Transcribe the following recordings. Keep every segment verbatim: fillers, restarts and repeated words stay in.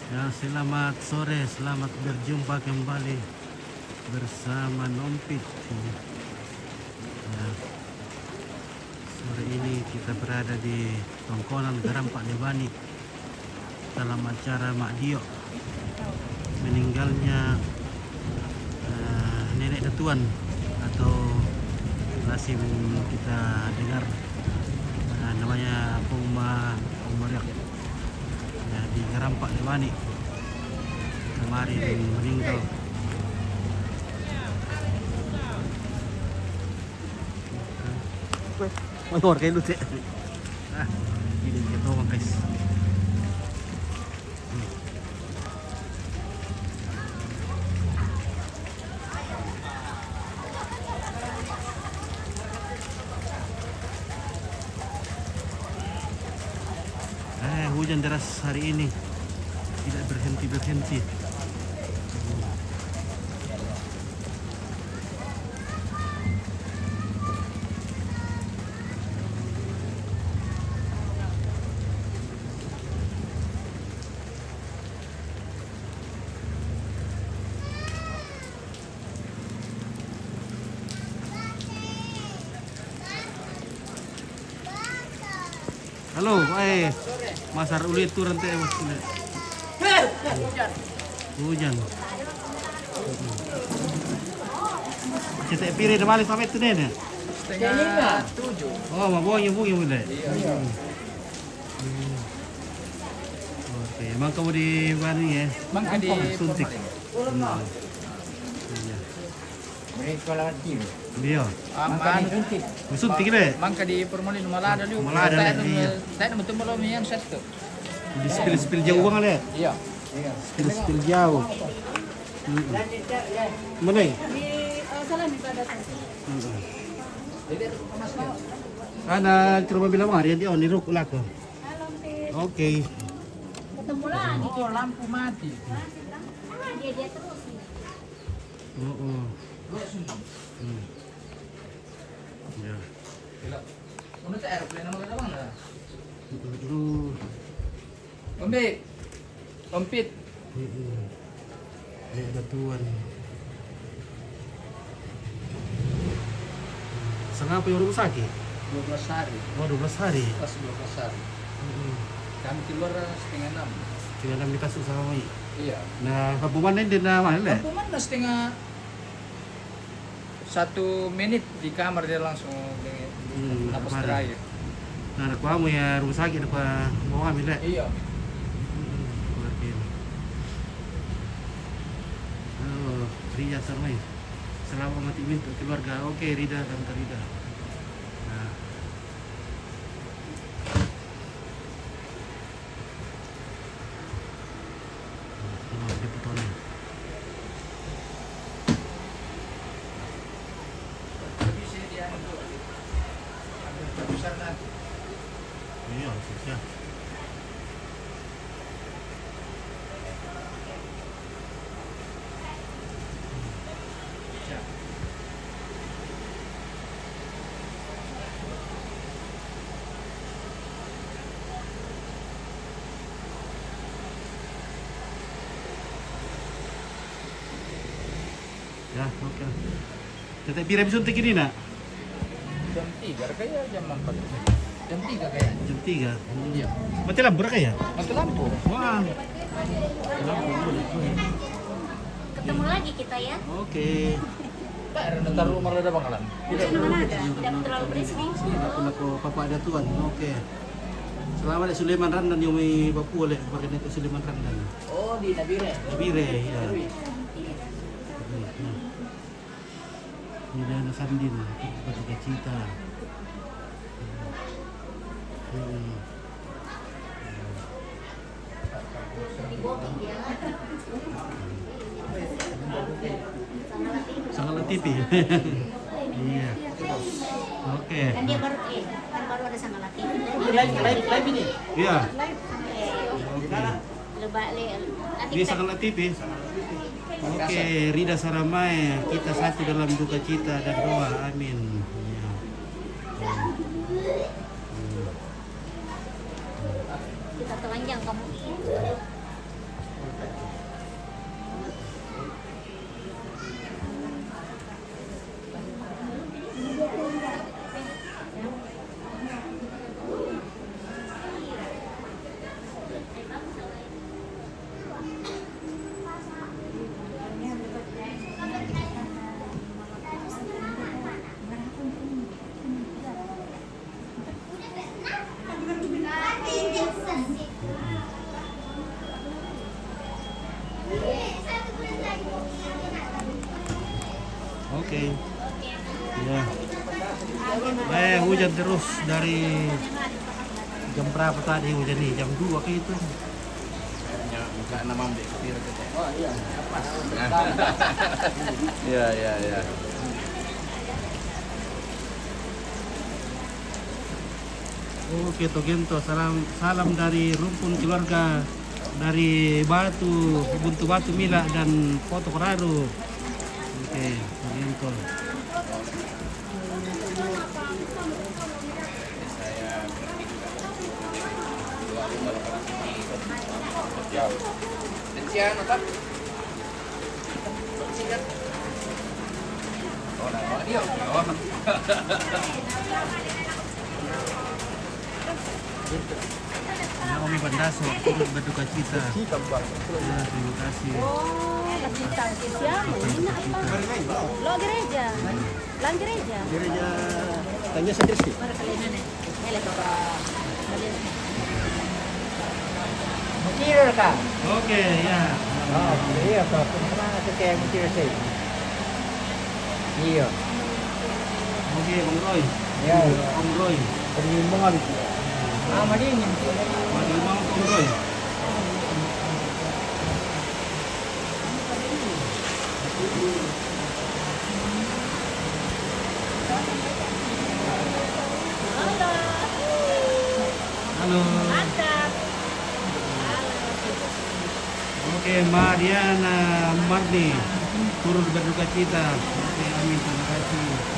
Ya, selamat sore, selamat berjumpa kembali bersama Nompit. Ya, sore ini kita berada di Tongkonan Garampak Lebani dalam acara Mak Dio, meninggalnya eh, nenek datuan atau lazim kita dengar eh, namanya Puma Umariak, ya, di Garampak Lebani kemarin meninggal. Motor kayak lu, Cek. Ah, ini dia doang, guys. Eh, hujan deras hari ini, tidak berhenti-berhenti. Halo, eh, masar uli turun teh, Mas. Hujan. Cetek pire de balik sampai tu, Nenek? Setengah tujuh. Oh, mabonyo bunyi boleh. Iya. Oke, emang kamu di mana ya? Emang di suntik. Iya. Mereka lagi. Iya. Makan suntik. Suntik deh. Mangka di Purmoli, Malada lu. Malada, iya. Saya nemu temu lo mian satu. Di spill-spill jauh banget, ya? Iya. Spill-spill jauh. Mm-mm. Mana? Di, eh, salah nih, Pak, datang. Mm-mm. Ana coba bilang hari dia on iruk lako. Oke. Ketemu lagi. Oh, lampu mati. Dia, dia terus nih. Oh, oh. Hmm. Ya. Mana tak aeroplane nama kita bang dah? Aduh. Ompit. Ompit. Mm-mm. Eh, ada tuan. Sangapa yang rumah sakit? Dua belas hari. Oh, dua belas hari. Pas dua belas hari. Mm-mm. Kami keluar setengah enam. Setengah enam kita susah, Mai. Iya. Nah, kampung mana ini? Nah, mana, Le? Kampung mana setengah satu menit di kamar dia langsung dengan Hmm, napas parah. Terakhir. Nah, ada kuamu ya rumah sakit, ada kua bawa ambil, Le? Iya. Hmm, keluarga ini. Oh, Rida Sarmai. Selamat mati minta keluarga. Oke, Rida, Tante Rida. Nah. Iya, susah. Ya, oke. Tete pira bisa untuk ini, nak? Jam tiga kayak, jam empat. Jam tiga kayak. Jam tiga. Iya. Mati lampu kayak? Mati lampu. Wah. Ketemu lagi kita ya. Oke. Tak ada taruh malah ada bakalan. Tidak, tidak terlalu berisik. Aku nak papa ada tuan. Oke. Selamat ya Sulaiman Randan, yang mai Papua, Le, warga negara Sulaiman Randan. Oh, di Nabire. Nabire, iya. Iya. Hmm, hmm. Ini dia anak Sandin, berduka cita. Hmm. Sangat T V. Iya. Oke. Dan dia baru, eh, kan baru ada Sangalat T V. Live, live, live ini. Iya. Oke. Lebak le. Nanti ini kita Sangalat T V. Oke, Rida Saramae, kita satu dalam duka cita dan doa. Amin. Iya. Kita telanjang kamu. Oke. Ya. Eh, hujan terus dari jam berapa tadi hujan nih? Jam dua kayak itu. Ya, enggak nama ambil petir gitu. Oh, iya. Pas. Nah. Iya, iya, iya. Oke, Togento, salam, salam dari rumpun keluarga dari Batu, Buntu Batu, Mila, dan Poto Korado. Oke, Togento. Naomi Bandaso turut berduka cita. Ya, terima kasih. Oh, kasih tahu ke siapa? Berduka cita. Lo gereja? Lang gereja? Gereja Tanya Sakristi. Mutirir ka? Oke, ya. Oh, iya, Pak. Kenapa tuh kayak mutirir sih? Iya. Oke, Bang Roy. Ya. Om Roy. Penyumbang. Ah, madingin. Madingin, Om Roy. Halo. Mantap. Oke, Mariana Marni turut berduka cita. Oke, amin. Terima kasih.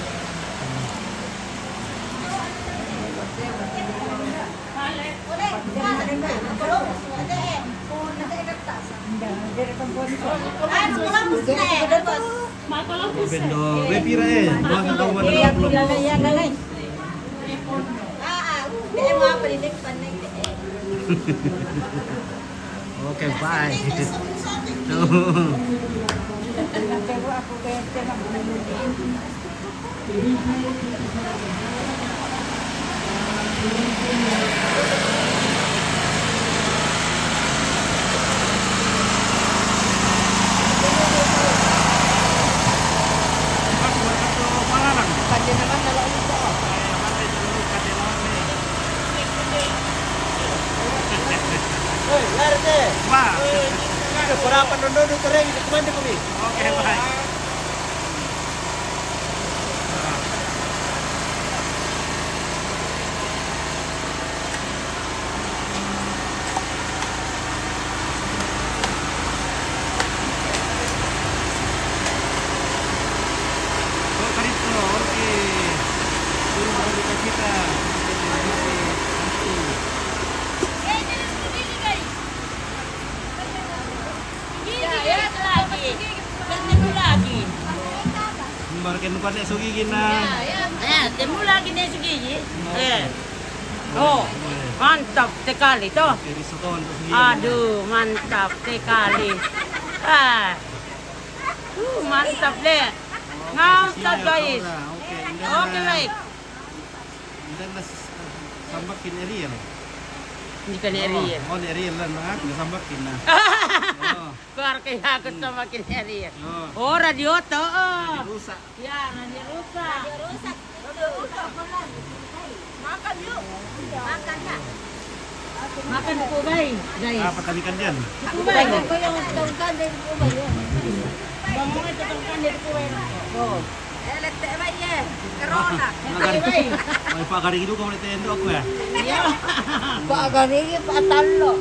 Bendo, be pira, eh? Dua koma dua puluh. Oke, bye. Tuh. Hei, lari deh. Wah. Hei, kurang apa, nonton tu, tereng, kita teman dia, Bobby. Oke, baik. Kok Kristo, oke. Turun dari kita. Gigi, ya, ya, lagi. Dan itu lagi. Kembar kan bukan esok gigi, nah. Ya, ya. Eh, temu lagi nih, Sugigi. Eh. Oh, mantap sekali, toh. Aduh, mantap sekali. Ah. Uh, mantap, Le. Mantap, guys. Oke, baik. Ini kan sambakin Ariel. Ini kan Ariel. Oh, ini Ariel lah, nah, nggak sambakin, nah. Oh. Keluarga aku sambakin Ariel. Oh. Oh, radio toh. Oh. Rusak. Ya, nanti rusak. Nanti rusak. Rusak, rusak. Makan yuk. Makan, Kak. Makan duku bayi, guys. Apa tadi kan, Jan? Duku bayi. Aku yang tongkan dari duku bayi. Bangunnya itu tongkan dari duku bayi. Oh. Eh, letek bayi, eh. Corona. Makan. Bayi. Bayi, Pak Garigi duku, boleh tendo aku ya? Iya. Pak Garigi, Pak Talo.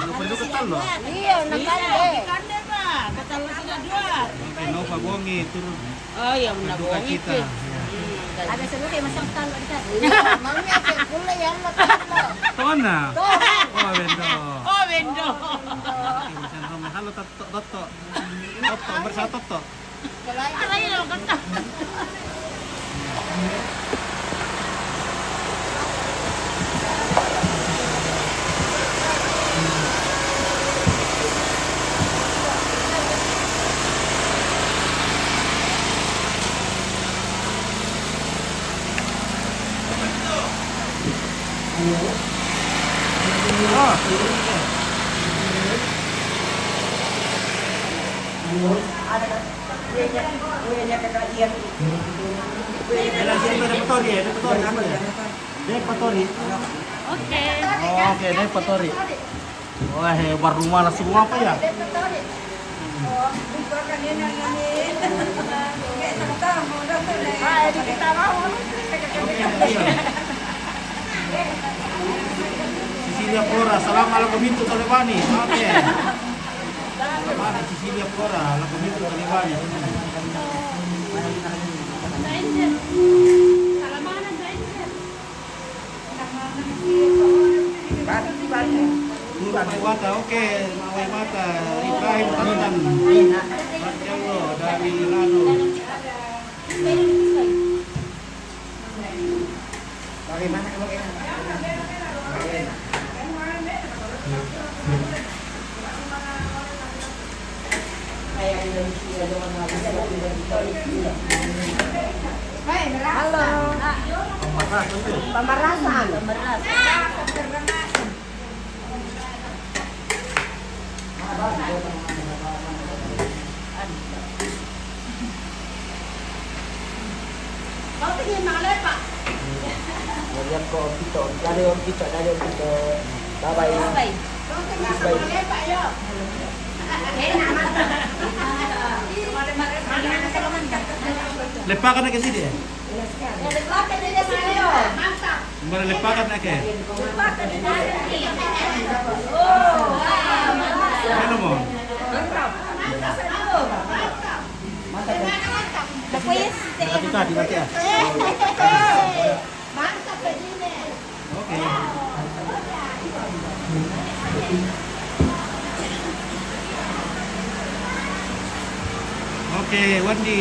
Kalau perlu ketal loh. Iya, nakal deh. Ikan deh, Pak. Ketal lo sudah dua. Oke, Nova Bongi turun. Oh, iya, benar, Bongi kita. Ada seru kayak masang ketal di sana. Iya, mami aja pula ya, Allah, ketal lo. Tona. Tona. Oh, bendo. Oh, bendo. Oke, macam sama. Halo, Toto, Toto. Toto, bersatu, Toto. Dai, dai, dai, dai, Patori, eh, dai, Patori, dai, Patori. Oke. Oh, oke, dai, Patori. Wah, hebat rumah langsung apa ya? Sicilia Flora, salam ala komintu Talebani. Oke. Mana Sicilia Flora, ala komintu Talebani. Guru Maiwata, oke, Maiwata, Ibrahim Tantan. Marcello dari Milano. Bagaimana kalau kita? Halo. Pamarasan. Pamarasan. Mau pergi mana, Pak? Dari Om Pito, dari Om Pito, dari Om Pito. Bye bye. Bye bye. Mau pergi mana, Pak, yo? Enak, mantap. Lepakan ke sini ya? Ya, lepakan ke sini, yo. Mantap. Mari lepakan ake. Ano mo? Mantap. Mantap. Mantap. Mantap. Mantap. Mantap. Mantap. Mantap. Mantap. Mantap. Oke. Oke, Wandi.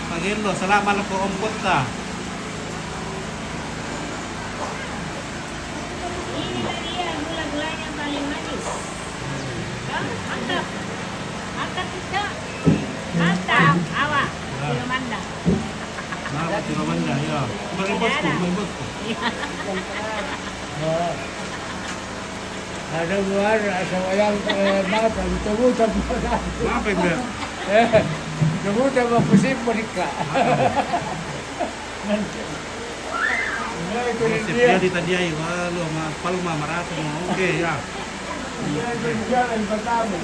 Pagello, salam ala ko Om Kotta. Ini dia gula-gulanya paling manis. Ya, mantap. Mantap, Cak. Mantap, awak. Gula mantap. Nah, Tino Banda, ya. Beri bosku, beri bosku. Ada buah, ada wayang, eh, maaf, ditemukan. Maaf, ya, Mbak. Eh, ditemukan sama pusing menikah. Nah, itu dia. Dia di tadi, ayo, halo, ma-, Palma, Marasa, ma-, oke, ya. Dia itu dia yang pertama.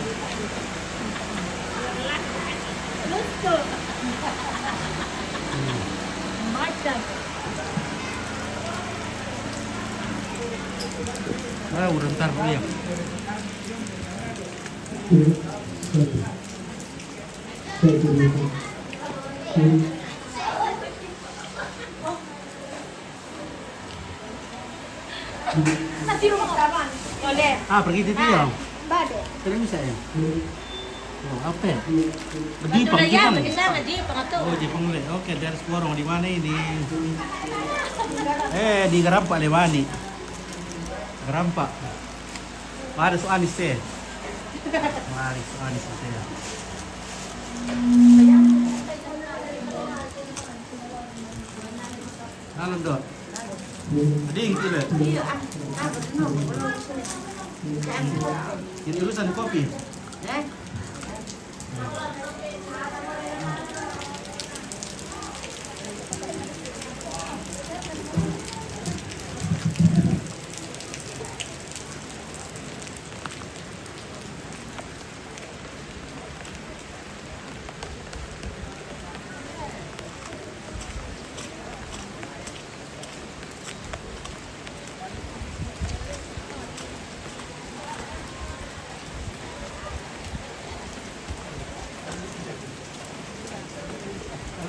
Ah, udah ntar dulu ya. Ah, pergi itu ya? Bade. Terus bisa ya? Oh, apa ya? Di Jepang, Jepang. Bisa, di Jepang tuh. Oh, Jepang le. Oke, dari Squarong di mana ini? Eh, di Garampa le mani. Garampa. Mari su anis, eh. Mari su anis, eh. Halo, Dok. Tadi gitu deh. Ini urusan kopi.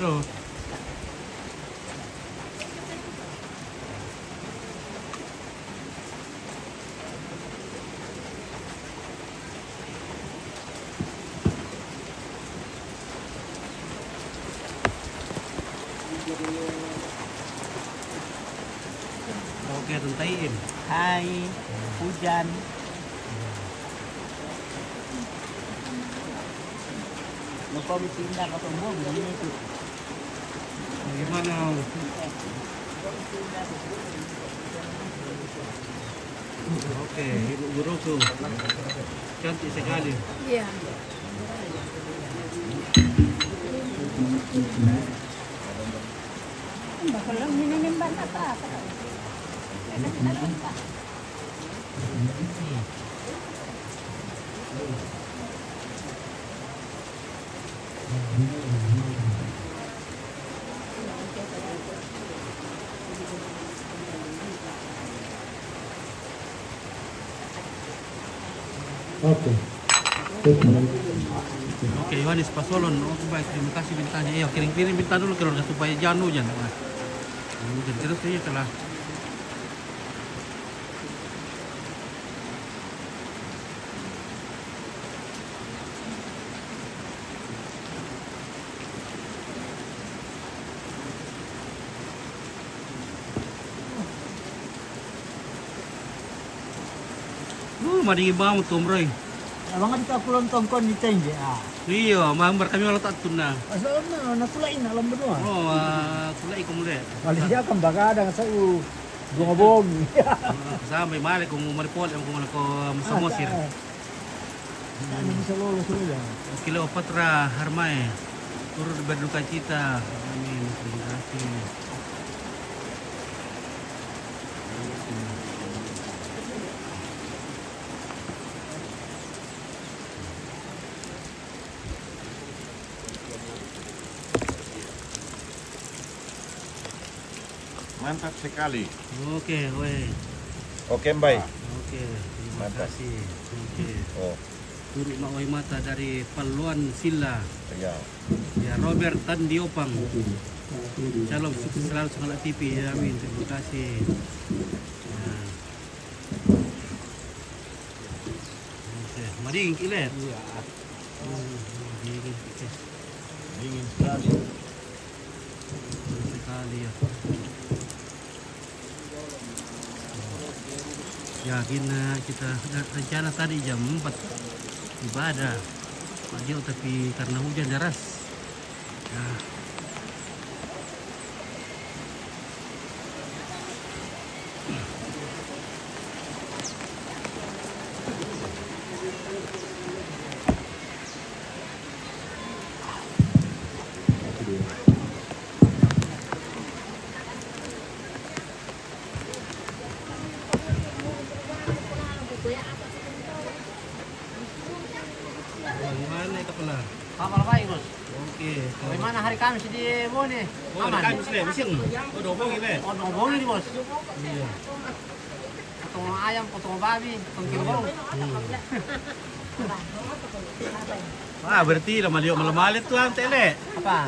Halo. Oke, tuntain. Hai, hujan. Lupa bikin dah, kosong buang, buang itu. Gimana? Oke, Ibu Guruku. Cantik sekali. Iya. Oke. Oke, Yohanes Pasolon. Oke, baik. Terima kasih bintangnya. Iya, kirim-kirim bintang dulu keluarga supaya jangan hujan. Nah, hujan terus, iya, telah. Uh, madingi bamu, Tom Roy. Abang ada tak pulang tongkon di tenje, ah. Iya, mambar kami wala tak tuna. Asal na, na kulai na alam benua. Oh, ah, kulai kamu le. Malaysia kan bagadang sa u dua bongi. Ah, sampai malik kamu mari pole kamu ko Samosir. Ah, ah. Kami bisa lolos saja. Cleopatra Harmae turut berduka cita. Amin. Terima kasih. Mantap sekali. Oke, weh. Oke, Mbai. Oke, terima kasih. Oke. Oh. Turut Mak Wai Mata dari Paluan Silla. Iya. Ya, Robert Tandiopang. Shalom, sukses selalu Sengala T V. Ya, amin. Terima kasih. Ya. Oke, madingin kile. Iya. Hmm, madingin kile. Dingin sekali. Dingin sekali, ya. Ya, gini kita rencana tadi jam empat ibadah. Pak Dio, tapi karena hujan deras. Ya. Gimana, Kak Pala? Kabar baik, Bos. Oke. Bagaimana hari Kamis di Bone? Oh, hari Kamis le, mesin. Oh, dobong ini. Oh, dobong ini, Bos. Iya. Potong ayam, potong babi, potong kerbau. Hmm. Ah, berarti lama liok malam malet tuh ante le. Apa?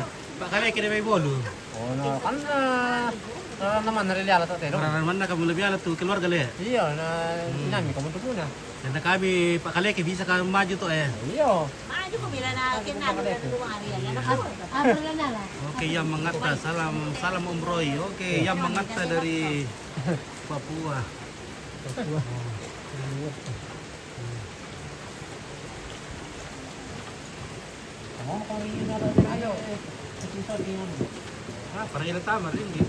Pak Kaleke de mai bolu. Oh, no, kan, eh, eh, naman na ri Liala tak telo. Orang mana kamu lebih ala tuh keluarga le? Iya, na, hmm, nami kamu tuh puna. Karena kami Pak Kaleke bisa kan maju tuh, eh. Iya. Maju kok bila na kenal dengan dua hari ya. Oke, yang mengata, salam, salam Om Roy. Oke, yang mengata dari Papua. Papua. Ah, para ila tama rin, di.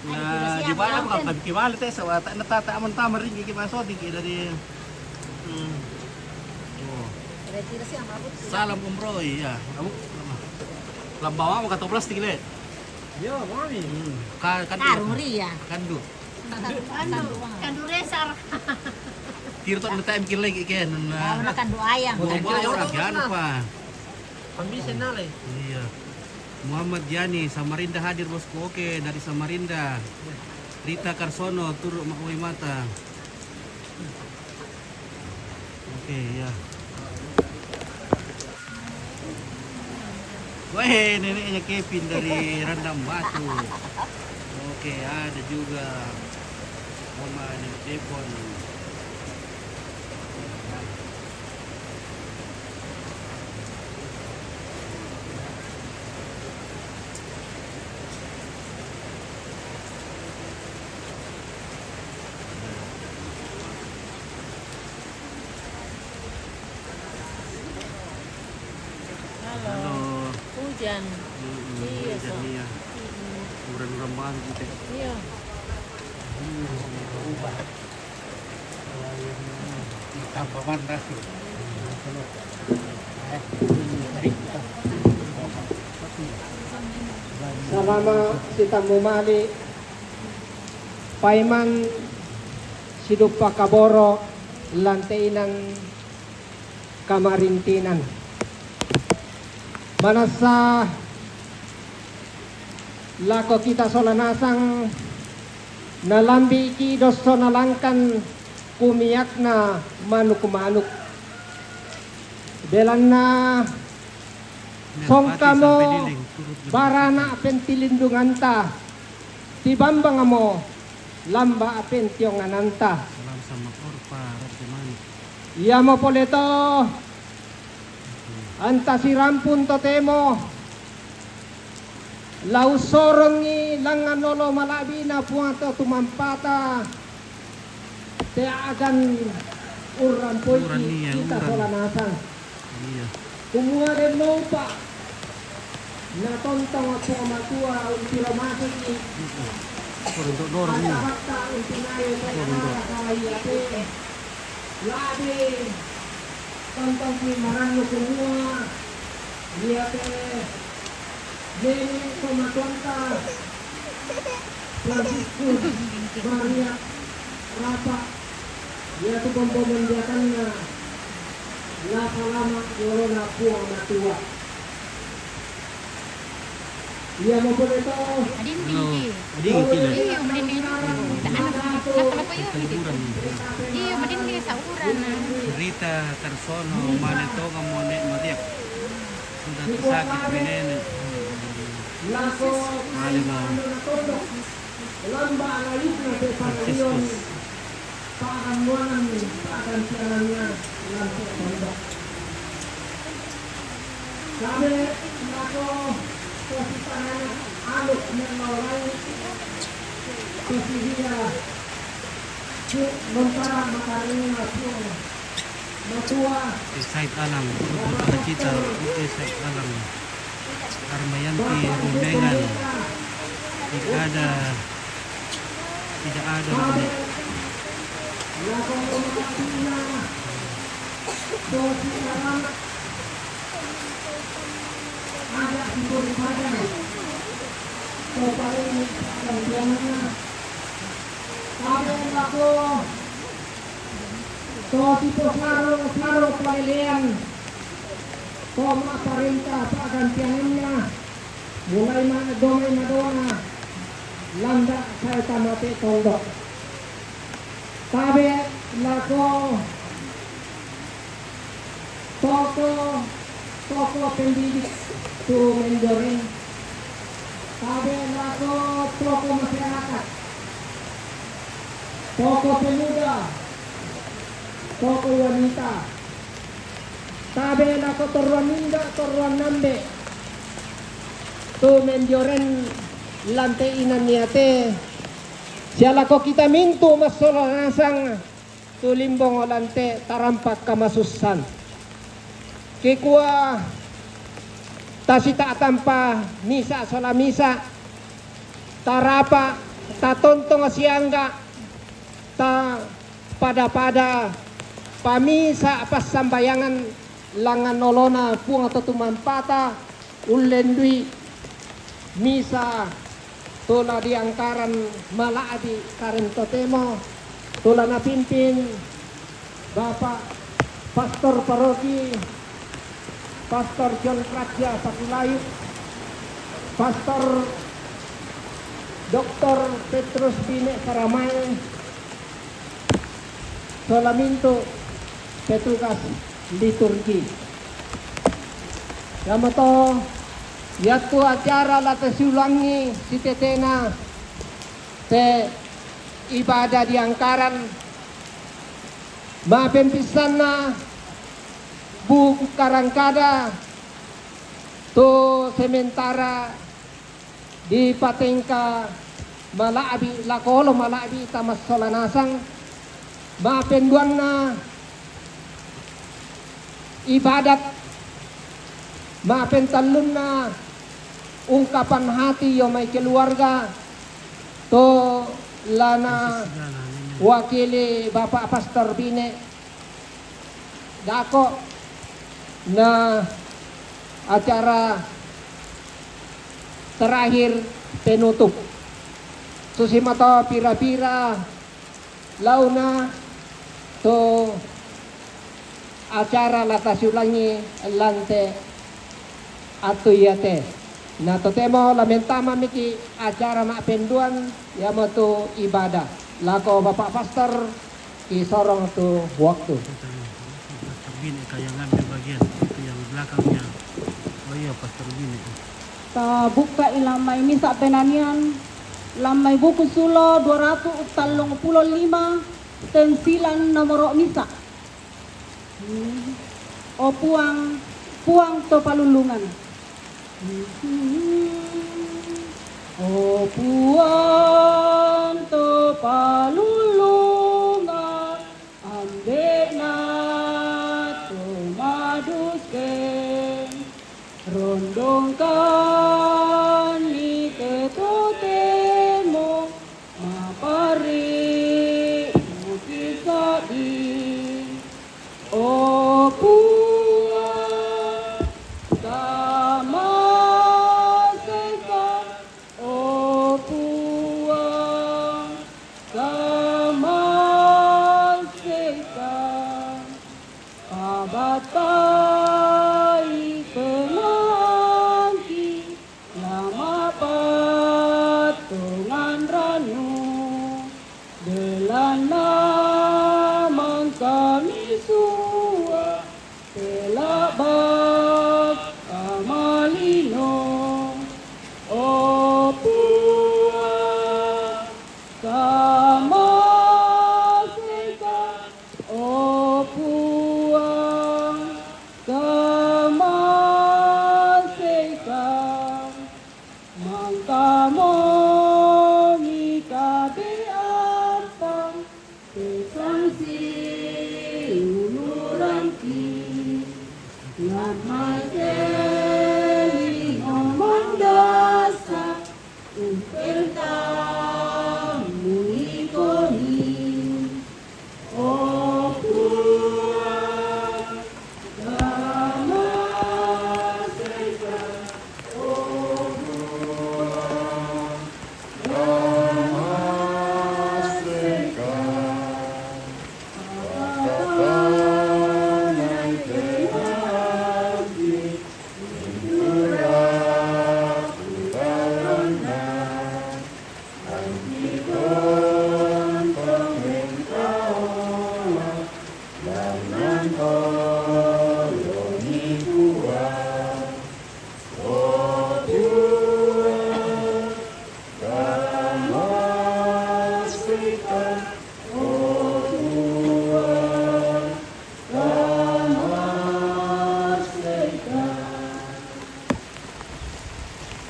Na, di ba, kami kimali tayo sa wata, natata man tama rin, kaya kimaso, di kaya dari, hmm. Oh. Salam Om Roy, ya. Lambawa mo katong plastik le. Yo, mami. Hmm. Ka-, kandu. Karung ria. Kandu. Kandu, kandu resar. Tiro to na time kilay, iken, na. Ah, na kandu ayam. Buang-buang orang, yan pa. Pambisen na le. Iya. Muhammad Yani, Samarinda hadir, bosku. Oke, dari Samarinda. Rita Karsono, turu Mak Wai Mata. Oke, ya. Weh, neneknya Kevin dari Randang Batu. Oke, ada juga Oma Depon. Halo. Halo. Hujan. Mm-mm, iya, hujan so. Iya. Mm-mm. Uran-uran baru gitu. Iya. Hmm, berubah. Tambah panas. Eh, ini dari kita. Salama' si tamu mali', paiman si duppa kaboro' lante inan kamarintinan. Manassa lako kita sola nasang, nalambi'ki dossona langkan kumiakna manuk-manuk. Belanna songkamo barana pentilindunganta, tibambangmo lamba' pentiongananta. Iamo pole to anta sirampun totemo la ussorongngi langngan olo mala'bi'na Puang to tumampata, tea'gan urrampoiki kita sola nasang. Kumua den maupa' natontong Puang Matua untiro maseki. Anta batta untinae to kalaiate. La'bi tontongki marannu kumua iate nene' tomatoanta Franciscus Maria Rapa, iatu pompomendiakanna la salama' ri olona Puang Matua. Iamo pole to. Madindingki. Madindingki. Iyo, madinding. Iyo, madinding sauran. Rita Tarsono, mane tongamo ne' Maria. Sudah sakit minene. Male mau. Franciscus. Pa'rannuanganni pa'gantiananna lampe' tondok. Tabe' lako to sitarana anu' mellau langi', to sidia lontara makarenna Puang Matua. Said Alang, kita, Said Alang, Armayanti Rumengan, tidak ada. Tidak ada. To siposaro-saro palelean, to ma'parenta pa'gantiananna, mulai ma-, domai madona landa' sae tamate tondok. Tabe' lako toko, toko pendidik tu Menjoren. Tabe' lako toko masyarakat, toko pemuda, toko wanita. Tabe' lako torroan inda', torroan ambe' tu Menjoren lante inan iate, sia lako kita mintu' massola nasang tu limbong lante tarampa kamasussan. Kikua tasita'tampa misa' sola misa', tarapa, tatontong siangga, tapada-pada pamisa' passambayangan langngan olona Puang to tumampata, ullendui misa' tu la diangkaran mala'bi' karen totemo, tu la napimpin Bapak Pastor Paroki, Pastor John Praja Sakulayu, Pastor Doktor Petrus Bine Saramae, sola mintu' petugas liturgi. Iamoto iatu acara la tasiulangi sitetena te ibadah diangkaran, ma'pempissanna buku karangkada tu sementara dipatengka mala'bi' lako olo mala'bi' tamassola nasang, ma'penduanna ibadat, ma'pentallunna ungkapan hati io mai keluarga, to lana wakili Bapak Pastor Bine, dako' na acara terakhir penutup. Susimato pira-pira laona to acara la tasiulangi lan te attu iate. Na totemo la mentama miki acara ma'penduan, iamotu ibadah. Lako Bapak Pastor, isorong tu waktu. Pastor Bini ka yang ambil bagian, itu yang belakangnya. Oh iya, Pastor Bini. Tabukka'i lan mai misa' penanian, lan mai buku Sulo dua ratu tallung pulo lima, tensilan nomoro misa'. O Puang, Puang to palullungan. O Puang to palullungan, Ambe'na to madusse, rondongkanni te totemo maparri' mukisa'bi. O Puang, kamasekan, o Puang, kamasekan. Pabattai penangki lama' pattongan rannu, belanna mangkami sua pela'bak kamalino. O Puang, kamasekan, o Puang, kamasekan. Mangkamo mikabe'appang, pesang siulurangki, lan maike lino mandasa, umpeltammu ikoni. O Puang, kamasekan, o Puang, kamasekan. Pakatanai kenanti, indura putarana.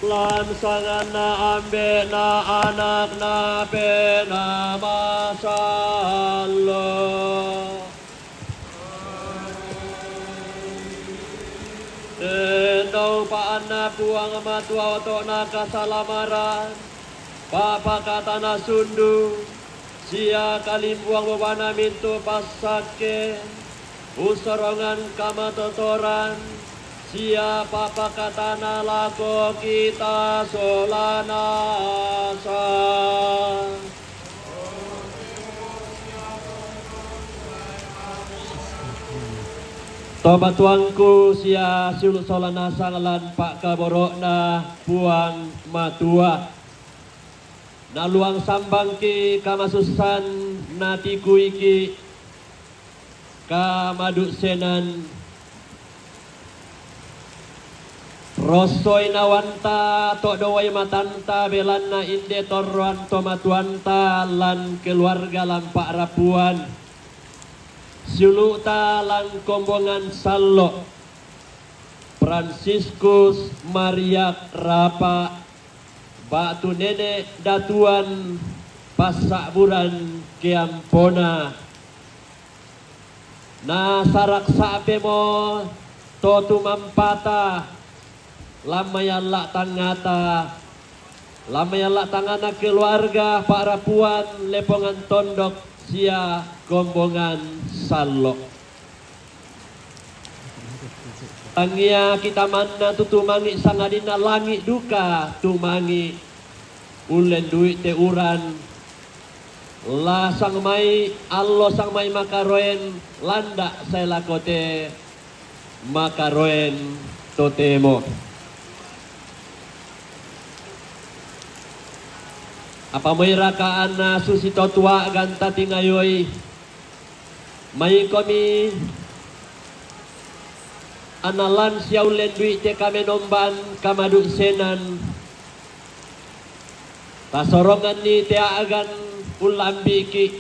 Lan sanganna Ambe'na, Anakna, Penaa Masallo'. Tenno upa'anna Puang Matua oto'na kasalamaran, pa'pakatana sundu, sia kalimbuang bobana mintu' passakke, usorongan kamatotoran, sia pa'pakatana lako kita sola nasa. Tomatuangku sia siulu' sola nasang lan pa'kaboro'na Puang Matua. Naluang sambangki' kamasussan, natikuiki' kamadu'senan. Rossoi nawanta to dowai matanta, belanna inde torroan tomatuanta lan keluarga lan pa'rapuan. Siulu'ta lan kombongan sallo', Fransiskus Maria Rapa, ba'tu nene' datuan passa'buran keampona. Nasara' sa'bemo to tumampata, lan mayalla' tangngata, lan mayalla' tangngana keluarga pa'rapuan Lepongan Tondok sia Kombongan Sallo'. Tangia kita manna tu tumangi sangadinna langi duka tumangi ullen dui te uran. La sangmai allo sangmai makaroen landa sai lako te makaroen totemo. Apa moiraka anna susi to tua ganta tingayoi. Maikomi anna lan sia ullen dui te kamenomban kamadussenan. Tasoronganni te agan ullambiki.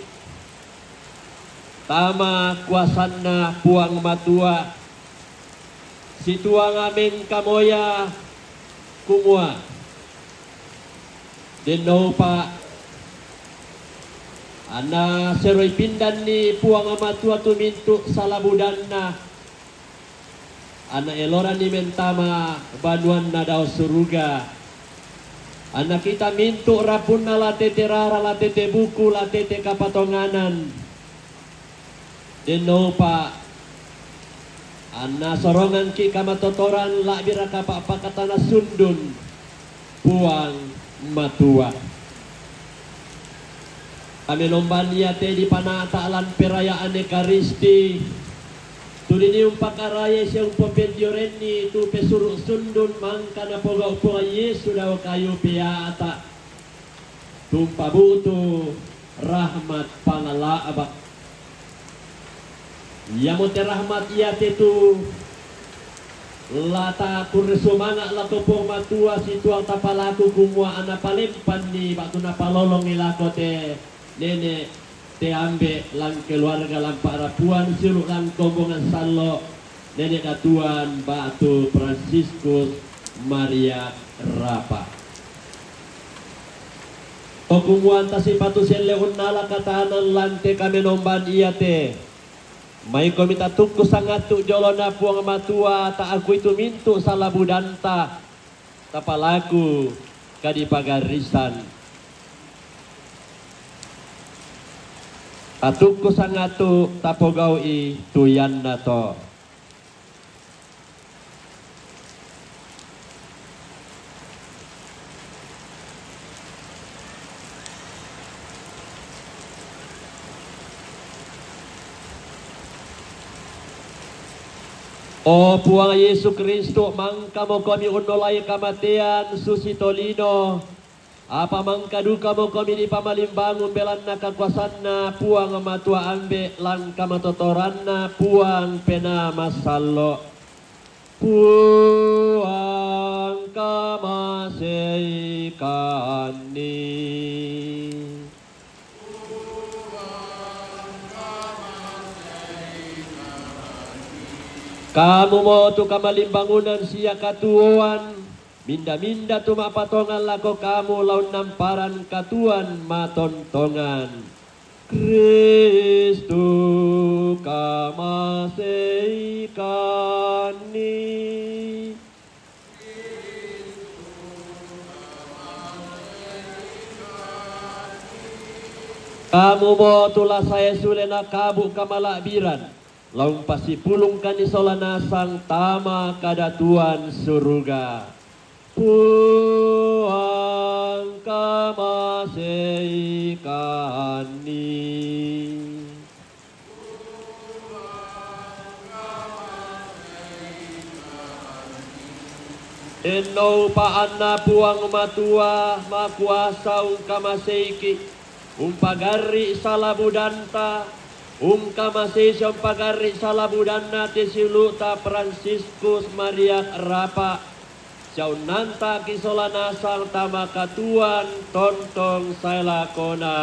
Tama kuasanna Puang Matua, situanga mengkamoya kumua, dennoupa anna seroi pindanni Puang Matua tu mintu salabudanna, anna eloranni mentama banuanna dao suruga. Anna kita mintu rapunna la tete rara, la tete buku, la tete kapatonganan. Dennoupa anna sorongangki kamatotoran la'biraka pa'pakatana sundun Puang Matua. Kamenomban iate dipanata lan perayaan Ekaristi, tulini umpakarayai sia umpopendiorenni tu pesuru sundun mangka napogau Puang Yesu dao kayu peata. Tumpabutu rahmat pangala'ba. Iamote rahmat iate tu lata kurre sumanga lako Puang Matua situang tapalaku kumua anna palempanni batu napalolongi lako te nene, te ambe lan keluarga lan pa'rapuan siulu lan kombongan sallo, nene datuan batu Fransiskus Maria Rapa. Okumuanta sipatu selle unnala katanan lante kamenomban iate. Maikomi tatukku sangattu jolona Puang Matua taakui tu mintu salabudanta tapalaku kadipagarrisan. Tatukku sangattu tapogau'i tu iannato. O Puang Yesu Kristo, mangkamokomi unnolai kamatean susi tolino, apa mangkadukamokomi dipamalimbangun belanna kakuasanna Puang Matua Ambe lan kamatotoranna Puang Penaa Masallo. Puang kamaseikanni. Kamumo tu kamalimbangunan sia katuoan, minda-minda tu ma'patongan lako kamu lao unnamparan katuoan matontongan. Kristu kamaseikanni. Kamumo tu la sae sule nakabu kamala'biran, lao umpasipulungkanni sola nasang tama kadatuan suruga. Puang kamaseikanni. Dennoupa anna Puang Matua makuasa ungkamaseiki, umpagarri' salabudanta, ungkamasei sia umpagarri' salabudanna te siulu'ta Fransiskus Maria Rapa, sia unnanta'ki sola nasang tama katuoan tontong sae lakona.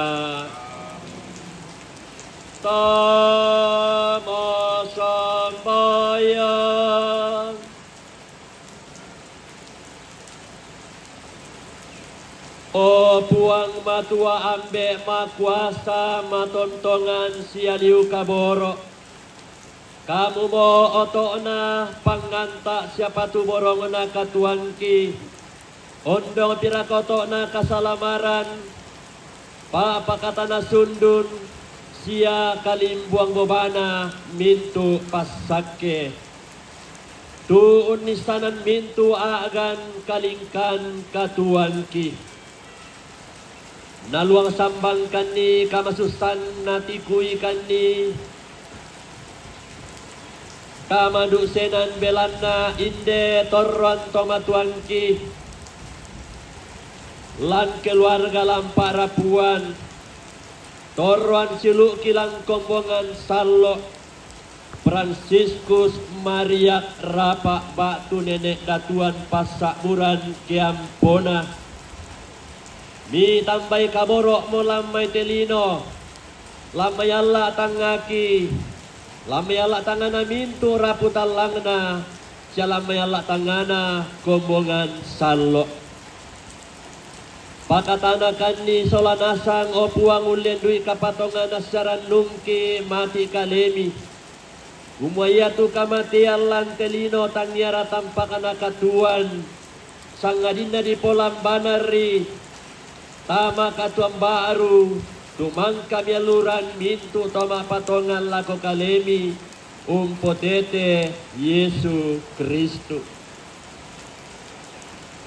Tama sambayang. O Puang Matua Ambe' makuasa matontongan sia liu kaboro', kamumo oto'na pangnganta' sia patuborongna katuoangki, ondong piraka oto'na kasalamaran, pa'pakatana sundun, sia kalimbuang bobana mintu' passakke. Tu unnissanan mintu' a'gan kalingkan katuoangki. Naluang sambangkanni kamasussanna tikuikanni, kamadu'senan belanna inde torroan tomatuangki, lan keluarga lan pa'rapuan, torroan siulu'ki lan kombongan sallo', Fransiskus Maria Rapa' ba'tu nene' datuan passa'buran keampona. Mitambai kaboro'mo lan mai te lino, lan mai alla' tangngaki, lan mai alla' tangngana mintu' rapu tallangna, sia lan mai alla' tangngana kombongan sallo'. Pakatanakanni sola nasang, o Puang, ullendui kapatonganan sia rannungki mati' kalemi. Kumua iatu kamatean lan te lino tangia ratampakna katuoan, sangadinna dipolambanarri tama katuoan ba'ru, tu mangka mialluran mintu' to ma'patongan lako kalemi, umpotete Yesu Kristus.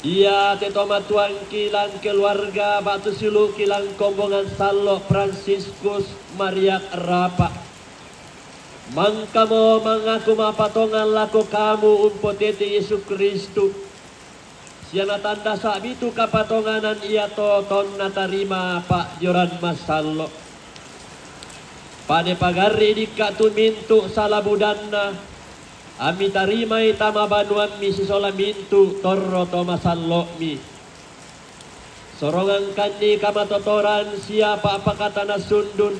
Ia te tomatuangki lan keluarga ba'tu siulu'ki lan kombongan sallo' Fransiskus Maria Rapa'. Mangkamo mangaku ma'patongan lako kamu umpotete Yesu Kristus, sia natanda sa'bi tu kapatonganan iato tonna tarima pa'dioran masallo'. Pade pagarri' dikka' tu mintu' sala budanna, ammi tarimai tama banuammi sisola mintu' torro to masallo'mi. Sorongangkanni kamatotoran sia pa'pakatana sundun,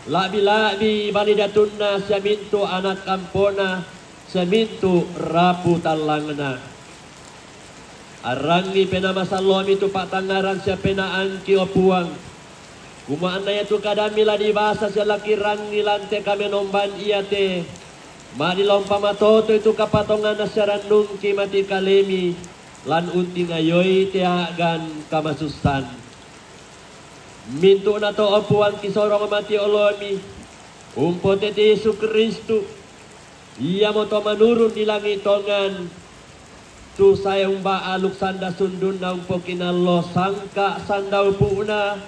la'bi-la'bi bali datunna sia mintu' ana' kampona sia mintu' rapu tallangna. Arrangi Penaa Masallo'mi tu pa'tangngarang sia penaangki, o Puang, kumua anna iatu kadammi la dibasa sia la kirangngi lan te kamenomban iate, ma'din la umpamatotoi tu kapatonganna sia rannungki mati' kalemi, lan untingayoi te a'gan kamasussan. Mintu'nato, o Puang, kisorong mati' olomi, umpotete Yesu Kristus, iamoto manurung di langi' tongan, tu sae umba aluk sanda sundunna umpokinallo sangka' sanda upu'na,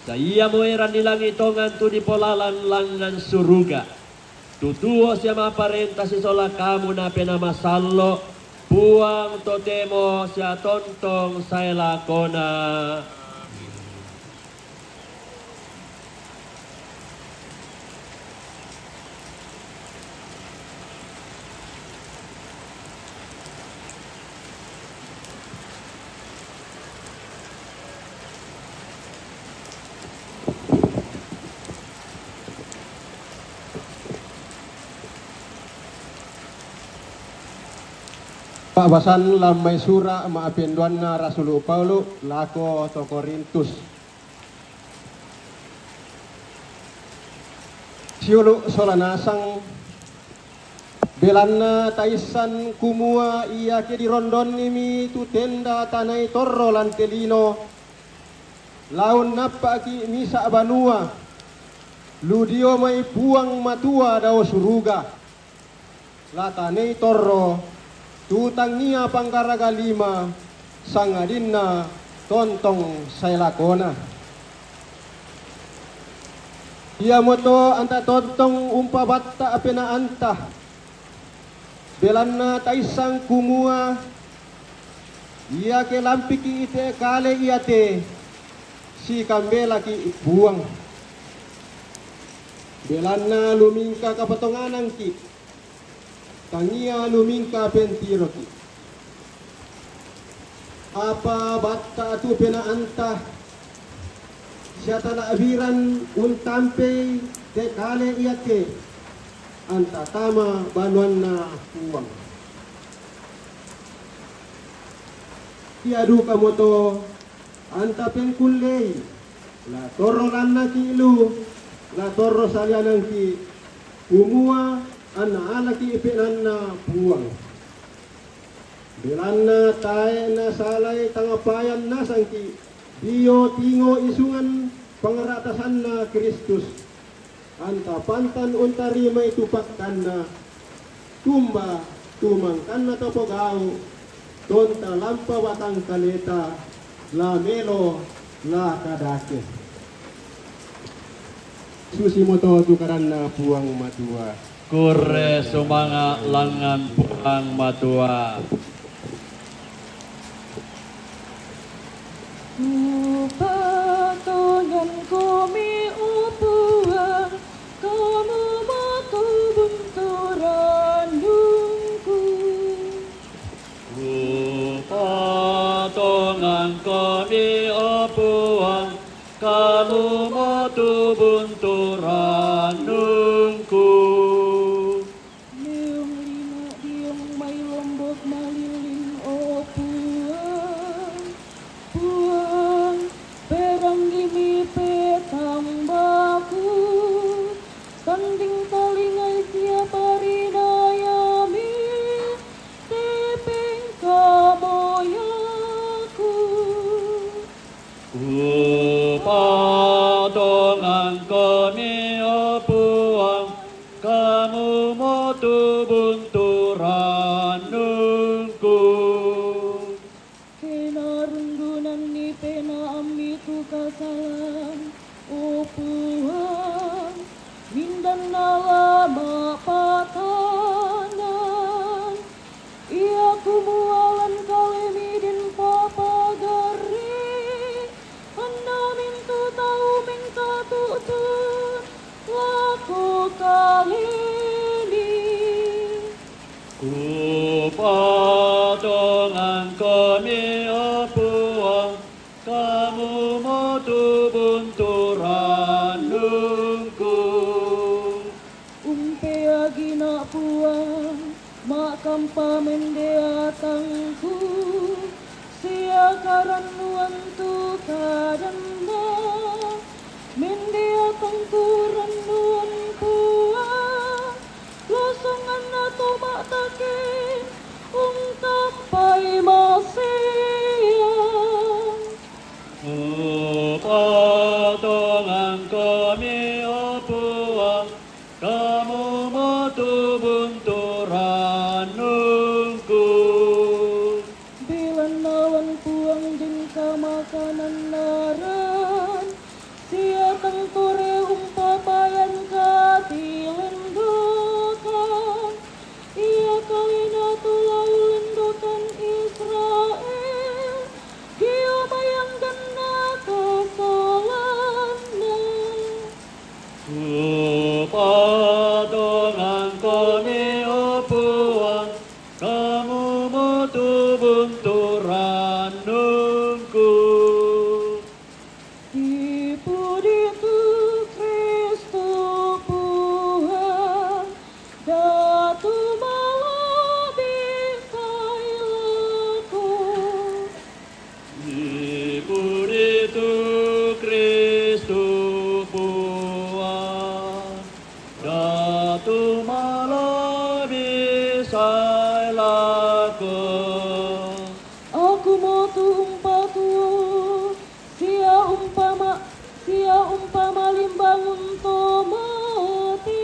sa iamo eran di langi' tongan tu dipolalan langngan suruga. Tu tuo sia ma'parenta sisola Kamu na Penaa Masallo', Puang totemo sia tontong sae lakona. Pa'basan lan mai sura' ma'penduanna Rasulu' Paulu' lako to Korintus. Siulu' sola nasang, belanna taissan kumua iake dirondonnimi tu tenda tanai torro lan te lino, la unnappa'ki' misa' banua, lu dio mai Puang Matua dao suruga. La tanai torro, tu tangia panggaraga lima, sangadinna tontong sae lakona. Iamoto anta tontong umpabatta' penaanta, belanna taissan kumua iake lampiki' ite kale iate, sikambelaki' Puang. Belanna lumingka kapatonganangki', tangia lumingka pentiroki'. Apa batta' tu penaanta, sia tala'biran untampei te kale iate, anta tama banuanna Puang. Ia dukamoto anta pengkullei, la torro lannaki' lu, la torro salianangki', kumua anna alaki' penaanna Puang. Belanna tae' nasalai tangapayan nasangki' dio tingo isungan pangara'tasanna Kristus, anta pantan untarimai tu pakkanna, tumba Tumangkanna tapogau', tonta lampa batang kaleta, la melo la kadake. Susimoto tu kadanNa Puang Matua. Kurre sumanga' langngan Puang Matua. Kupatongankomi, o Puang, Kamu matu bunturannungku. Kupatongankomi, o Puang, Kamu matu bunturannungku. Meong lino' diong mai Lombok Malilin, o Puang. Puang, peranggimi petambaku, tanding talingai sia parinayami te pengkamoyaku. Kupatongankomi, o Puang, Kamu matu bunturannungku. Kinarundunan ni pena'ammi tu kasalan, o Puang, mindanna la ma'patanan. Ia kumualan kalemi den papagarre, anna mintu tau mengkatu'tun lako kalemi. Kupatongankomi, o Puang, Kamu matu bunturannungku. Umpeagina' Puang, ma'kampa mendeatangku, sia karannuan tu kadanNa, mendeatangku rannuan Puang, losonganna to ma'taken, ungkappai maseang. Kupatongankomi, o Puang, Kamu matu bunturannungku. Belanna lan Puang den kamakanan naran, sia tang tore umpapayan katilendokan. Ia kalena to la ulendokan Israel, dio mai angganna kasalanna. Kupatongankomi, o Puang, Kamu matu bunturannungku. Dipuji tu Kristus Puang, datu mala'bi sae lako. Dipuji tu Kristus Puang, datu mala'bi sae lako. Aku matu umpatuo, sia umpama, sia umpama limbangun to mate.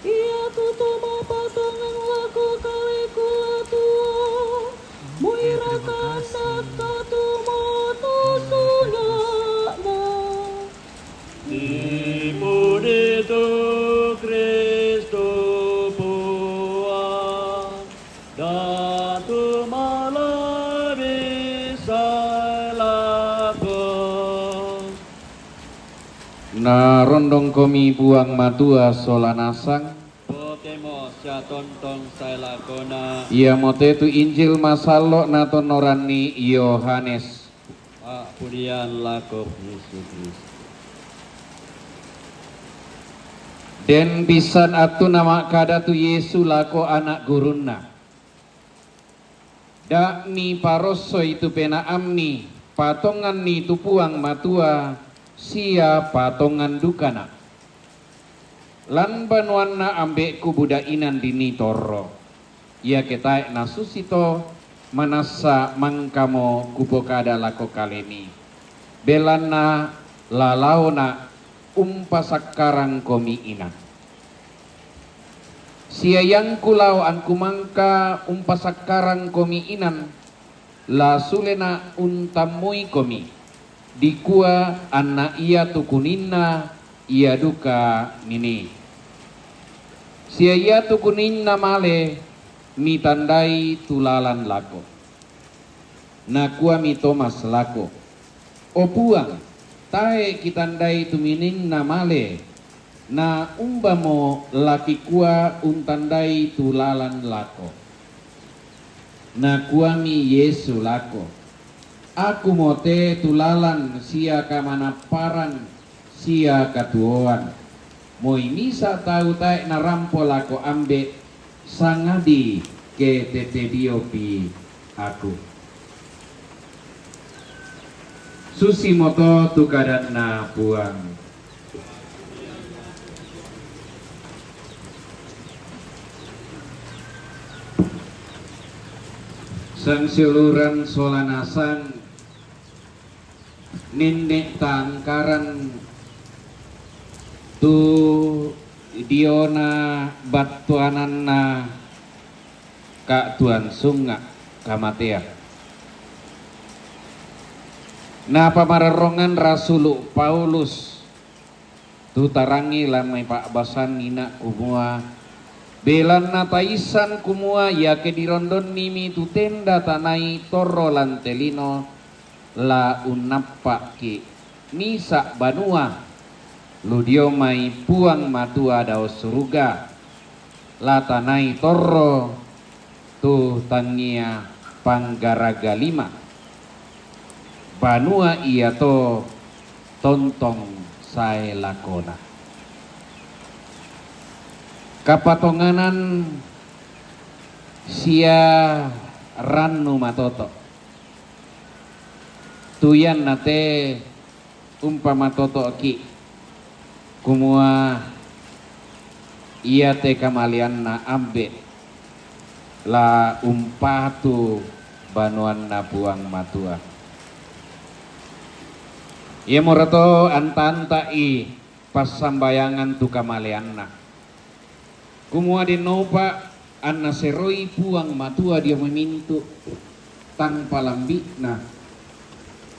Ia tu to mapatongan lako kaleku la tuo, moi raka anakta tu moto sunga'na. Dipuji tu Kristus Puang, datu mala'bi sae lako. Narondongkomi Puang Matua sola nasang. Totemo sia tontong sae lakona. Iamote tu Injil masallo' natonnoranni Yohanes. Pa'pujian lako Yesu Kristus. Den pissan attu nama'kada tu Yesu lako ana' gurunNa, "Da' miparossoi tu pena'ammi, patonganni tu Puang Matua, sia patongan dukana'. Lan banuanna Ambe'ku buda inan dinii torro. Iake tae' nasusito, manassa mangkamo Kupokada lako kalemi, belanna la laona' umpasakkarangkomi inan." Siayangku lao angku mangka umpasakkarangkomi inan, la sulena untammuikomi, dikua anna iatu kuninna ia duka nini. Sia iatu kuninna male mitandai tu lalan lako. Nakuami Tomas lako, "O Puang, tae kitandai tu mininna male, na umbamo lakikua untandai tu lalan lako?" Nakuami Yesu lako, "Akumo te tu lalan sia kamanapparan sia katuoan. Moi misa tau tae narampo lako Ambe, sangadi ke tete diopi Aku." Susimoto tu kadanna Puang. Sangsiuluran sola nasang nenne tangkaran tu diona battuananna katuoan sunga kamatean. Napamarerrongan rasulu Paulus tu tarangi lan mai pa'basanna kumua, "Belanna taissan kumua iake dirondonnimi tu tenda tanai torro lan te lino, la unnappa'ki misa banua lu dio mai Puang Matua dao suruga, la tanai torro tu tangia panggaraga lima. Banua iato tontong sae lakona." Kapatonganan sia rannu matoto. Tu ianna te umpamatoto'ki kumua iate kamaleanna Ambe la umpatu banuanna Puang Matua. Iamorato anta-anta'i passambayangan tu kamaleanna. Kumua dennoupa anna seroi Puang Matua dio mai mintu tanpa lambi'na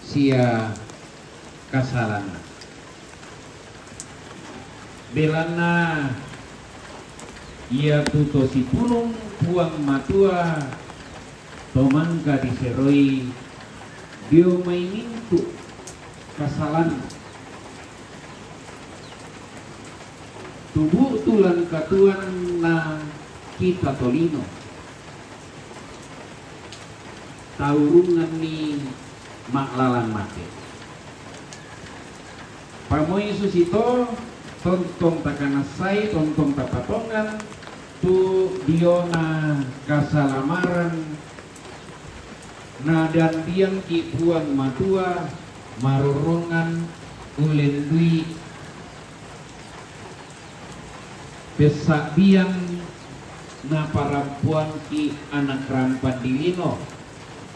sia kasalanna. Belanna iatu to sipulung Puang Matua to mangka diseroi dio mai mintu kasalanna. Tubu tulang katuanna kita tolino. Taurunganni ma'lalang mate. Pamoi susito, tontong takanassai, tontong tapatongan tu diona kasalamaran nadandiangki Puang Matua, marorrongan ulendui pessabbiang naparampoangki anak rampang dilino,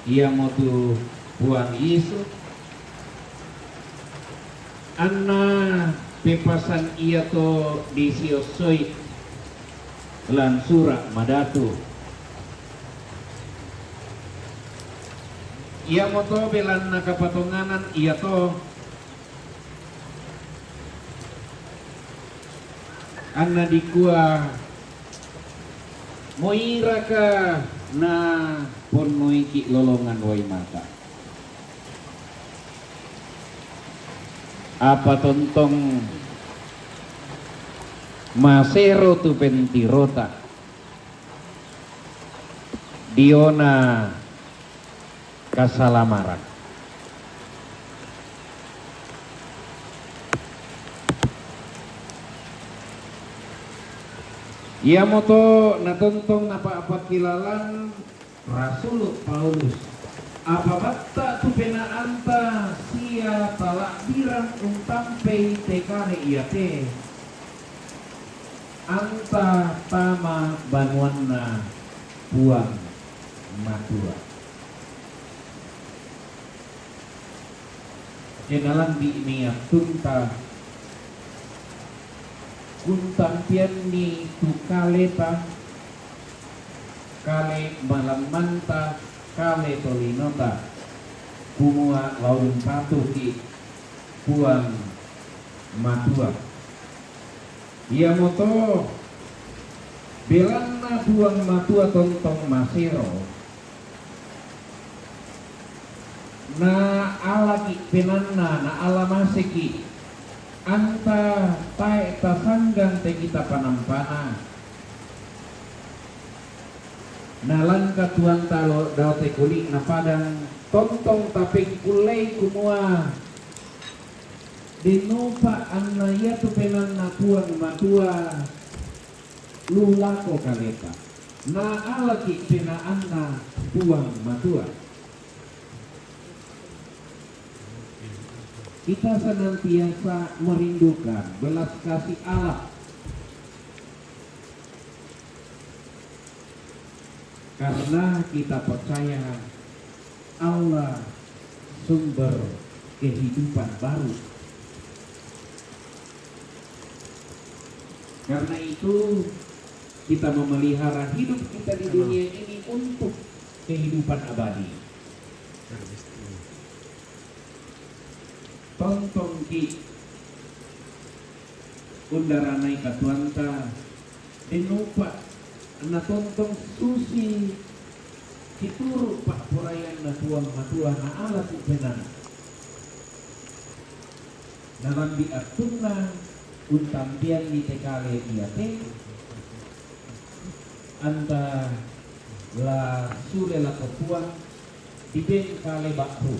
iamotu Puang Yesu. Anna pepasan iato disiossoi lan Sura' Madatu. Iamoto belanna kapatonganan iato, anna dikua, "Moiraka naponnoiki lolongan wai mata?" Apa tontong masero tu pentirota diona kasalamaran. Iamoto natontong napa'pakilalang Rasulu Paulus, "Apa batta tu penaanta sia tala'birang untampei te kale iate, anta tama banuanna Puang Matua." Ke nalambi'mi attunta, Untampianni tu kaleta, kale malammanta, kale tolinota, kumua la umpatuki Puang Matua. Iamoto belanna Puang Matua tontong masero, na alaki penaanna, na ala maseki, anta tae tasanggang te kita panampana. Na langka Tuanta lao dao te kuli'na padang, tontong tapengkullei kumua, dennopa anna iatu penaanna Puang Matua lu lako kaleta. Na alaki penaanna Puang Matua. Kita senantiasa merindukan belas kasih Allah. Karena kita percaya Allah sumber kehidupan baru. Karena itu, kita memelihara hidup kita di dunia ini untuk kehidupan abadi. Tontongki undaranai katuoanta, dennopa natontong susi situru' pa'poraianna Puang Matua, na alaki penaanna. Nalambi' attunna untampianni te kale iate, anta la sule lako Puang, dibeng kale ba'ru.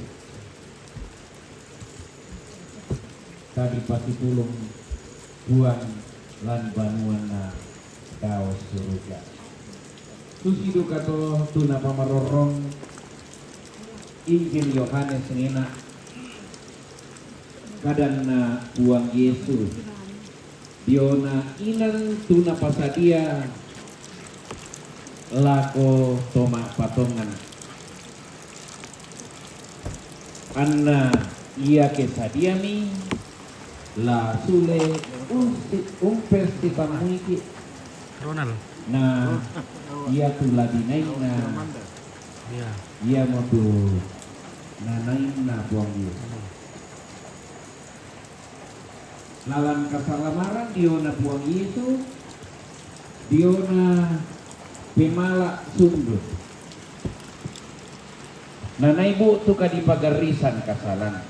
Tadipasitulung Puang lan banuanna dao suruga. Susi dukato tu napamarorrong Injil Yohanes ngena kadanna Puang Yesu, diona inang tu napasadia lako to ma'patongan. Anna iake sadiami, la sule unsi-, umpessitammuiki. Ronald. Na iatu la dinainna, iya, iamotu nanainna Puang Yesus. Lalan kasalamaran diona Puang Yesu, diona pemala sundut. Nanaibu tu kadipagarrisan kasalan,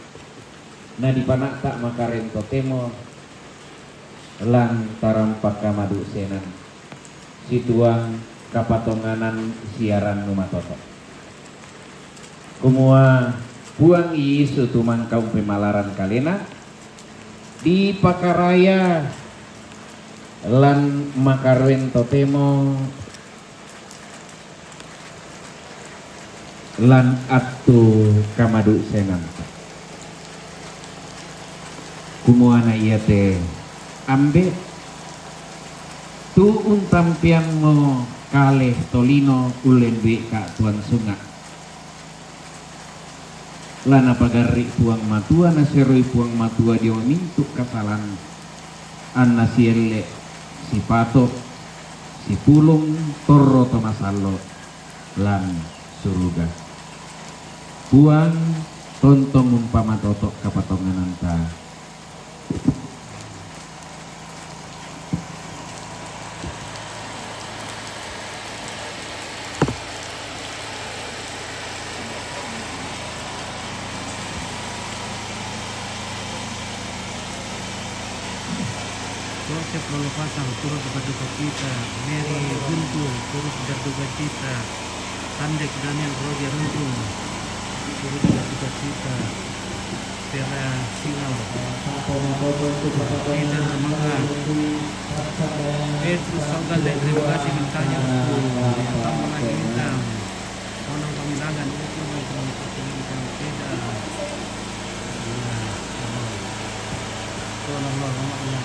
nadipana'ta makaren totemo lan tarampak kamadusenan. Situang kapatonganan siarannu matoto'. Kumua Puang Yesu tu mangka umpemalaran kalena, dipakaraya lan makaroen totemo lan attu kamadusenanta. Kumua na iate, Ambe', tu untampeammo kale tolino ullendui'ka' tuan sunga'. La napagarri' Puang Matua, naseroi Puang Matua dio mintu' kasalan, anna sielle, sipato', sipulung torro to masallo' lan suruga. Puang tontong umpamatoto' kapatongananta. Joseph Lolopasang, turut berduka cita. Mary Guntur, turut berduka cita. Sandek Daniel Roger Runtung, turut berduka cita. Vera Sinor, Peter Manga, Petrus Saugande, terima kasih mintanya untuk tambah lagi minta. Kono kami dagang, itu cuma itu kita. Kono Allah, Allah.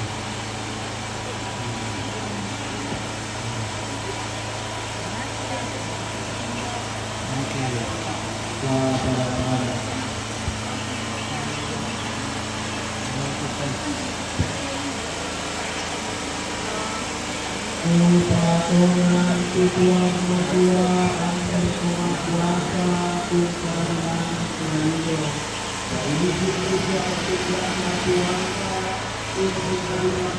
Patungan ti Puang Matua, angka kuasa, tung karajaan, tung karajaan. Jadi, kita berdoa, Tuhan, untuk menerima.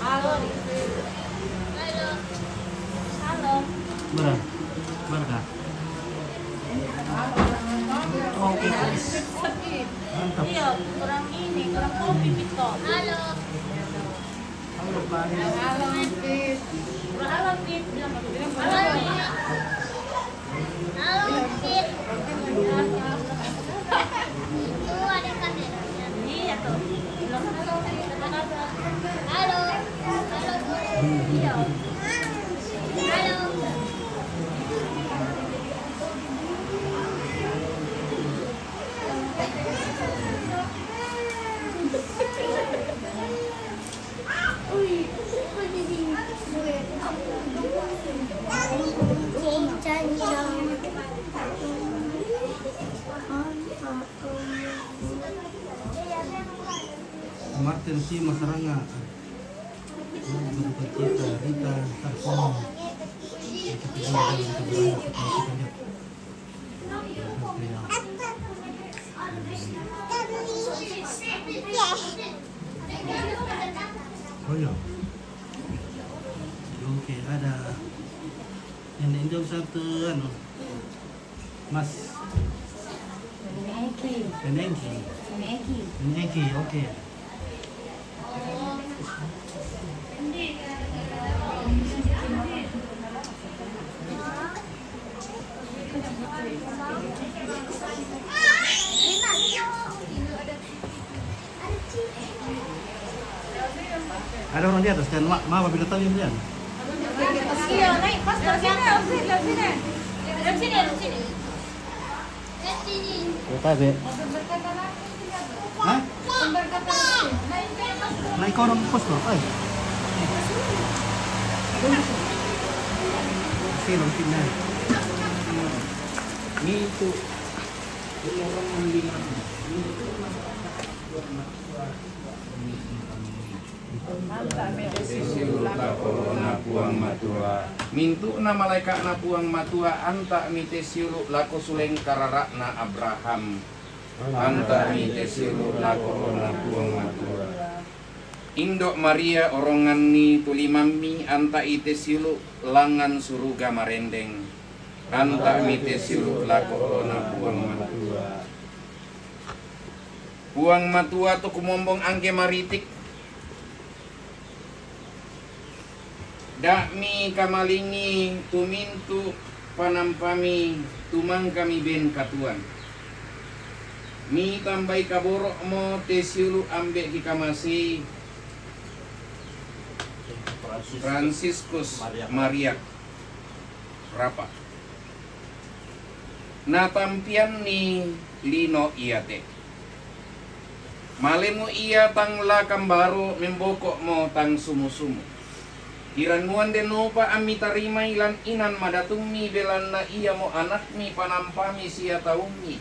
Halo. Halo. Halo. Bara? Bara ka? Oh, oke. Mantap. Iya, kurang ini, kurang kopi, Pito. Halo. Halo, Pak. Halo, Pit. Halo, Pit. Bilang, bilang, halo, Pit. Halo, Pit. Itu ada kameranya. Iya, tuh. Bilang, halo, Pit. Halo. Halo, Pit. Iya. Halo. Martin si masaranga. Berduka cita, Rita Tarsono. Kita tinggal dalam keberadaan kita, kita lihat. Oh iya. Oke, ada yang enjoy satu anu. Mas. Penengki. Penengki. Penengki. Penengki, oke. Ada orang di atas kan? Ma, ma, bila tahu yang dia. Iya, naik pas dari sini, dari sini, dari sini. Dari sini, dari sini. Dari sini. Kita be. Hah? Naik orang pos tuh, eh. Sini, sini. Ini tuh. Ini orang yang di mana? Ini tuh. Anta' mi te siulu' lako olo'na Puang Matua. Mintu'na malaeka'na Puang Matua anta' mi te siulu' lako suleng karara'na Abraham. Anta' mi te siulu' lako olo'na Puang Matua. Indo' Maria, oronganni tu limammi, anta'i te siulu' langngan suruga marendeng. Anta' mi te siulu' lako olo'na Puang Matua. Puang Matua tu kumombong angge maritik, da'mi kamalingngi tu mintu' panampami tu mangkami ben katuoan. Mitambai kaboro'mo te siulu' ambe' kikamasei, Fransiskus Mariak. Rapa. Natampianni lino iate. Malemu ia tang la kambaro, memboko'mo tang sumu-sumu. Kirannuan dennopa ammi tarimai lan inan madatummi, belanna iamo anakmi panampami sia taummi.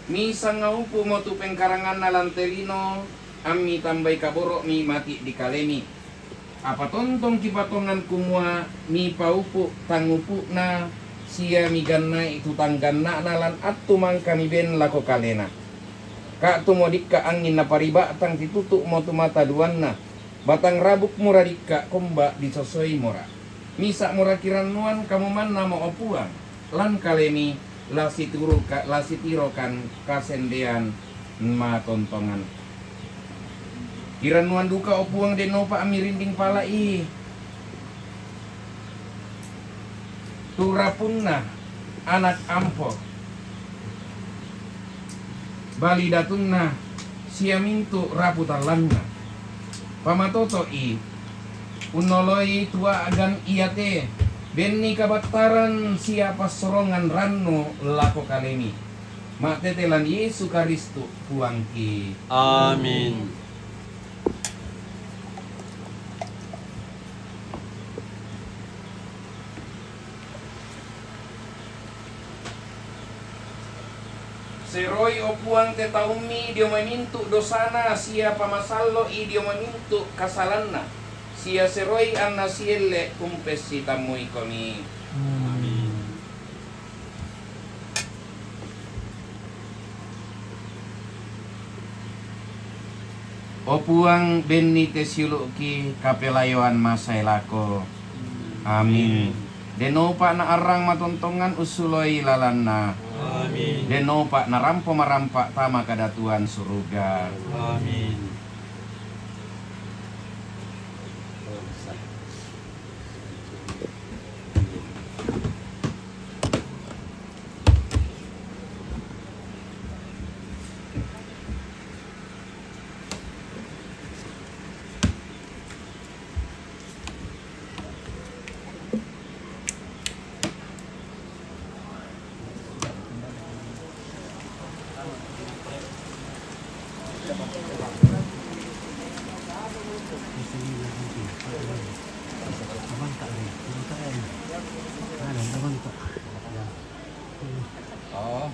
Misangaupu'mo tu pengkaranganna lan te lino, ammi tambai kaboro'mi mati' di kalemi. Apa tontong kipatongan kumua mipaupu' tangupu'na sia miganna'i tu tangganna'na lan attu mangkami ben lako kalena. Ka'tumo dikka' anging napariba'tang titutu'mo tu mata duanna, batang rabukmora dikka' komba disosoimora. Misa'mora kirannuan kamumannamo, o Puang, lan kalemi la situruka-, la sitirokan kasendean matontongan. Kirannuan duka, o Puang, dennopa ammi rinding pala'i tu rapunna anak ampo, bali datunna sia mintu' rapu tallanna. Pamatoto'i unnoloi tua'gan iate, benni kabattaran sia passorongan rannu lako kalemi. Ma'tete lan Yesu Karistu Puangki. Amin. Seroi, o Puang te taummi dio mamintu dosana sia pamasallo'i dio mamintu kasalanna, sia seroi anna sielle umpessitammui komi. Amin. O Puang, benni te siulu'ki kapelayoan masae lako. Amin. Denopa na arrang matontongan ussuloi lalanna. Amin. Denopa narampo marampa tama kadatuan suruga. Amin. Oh.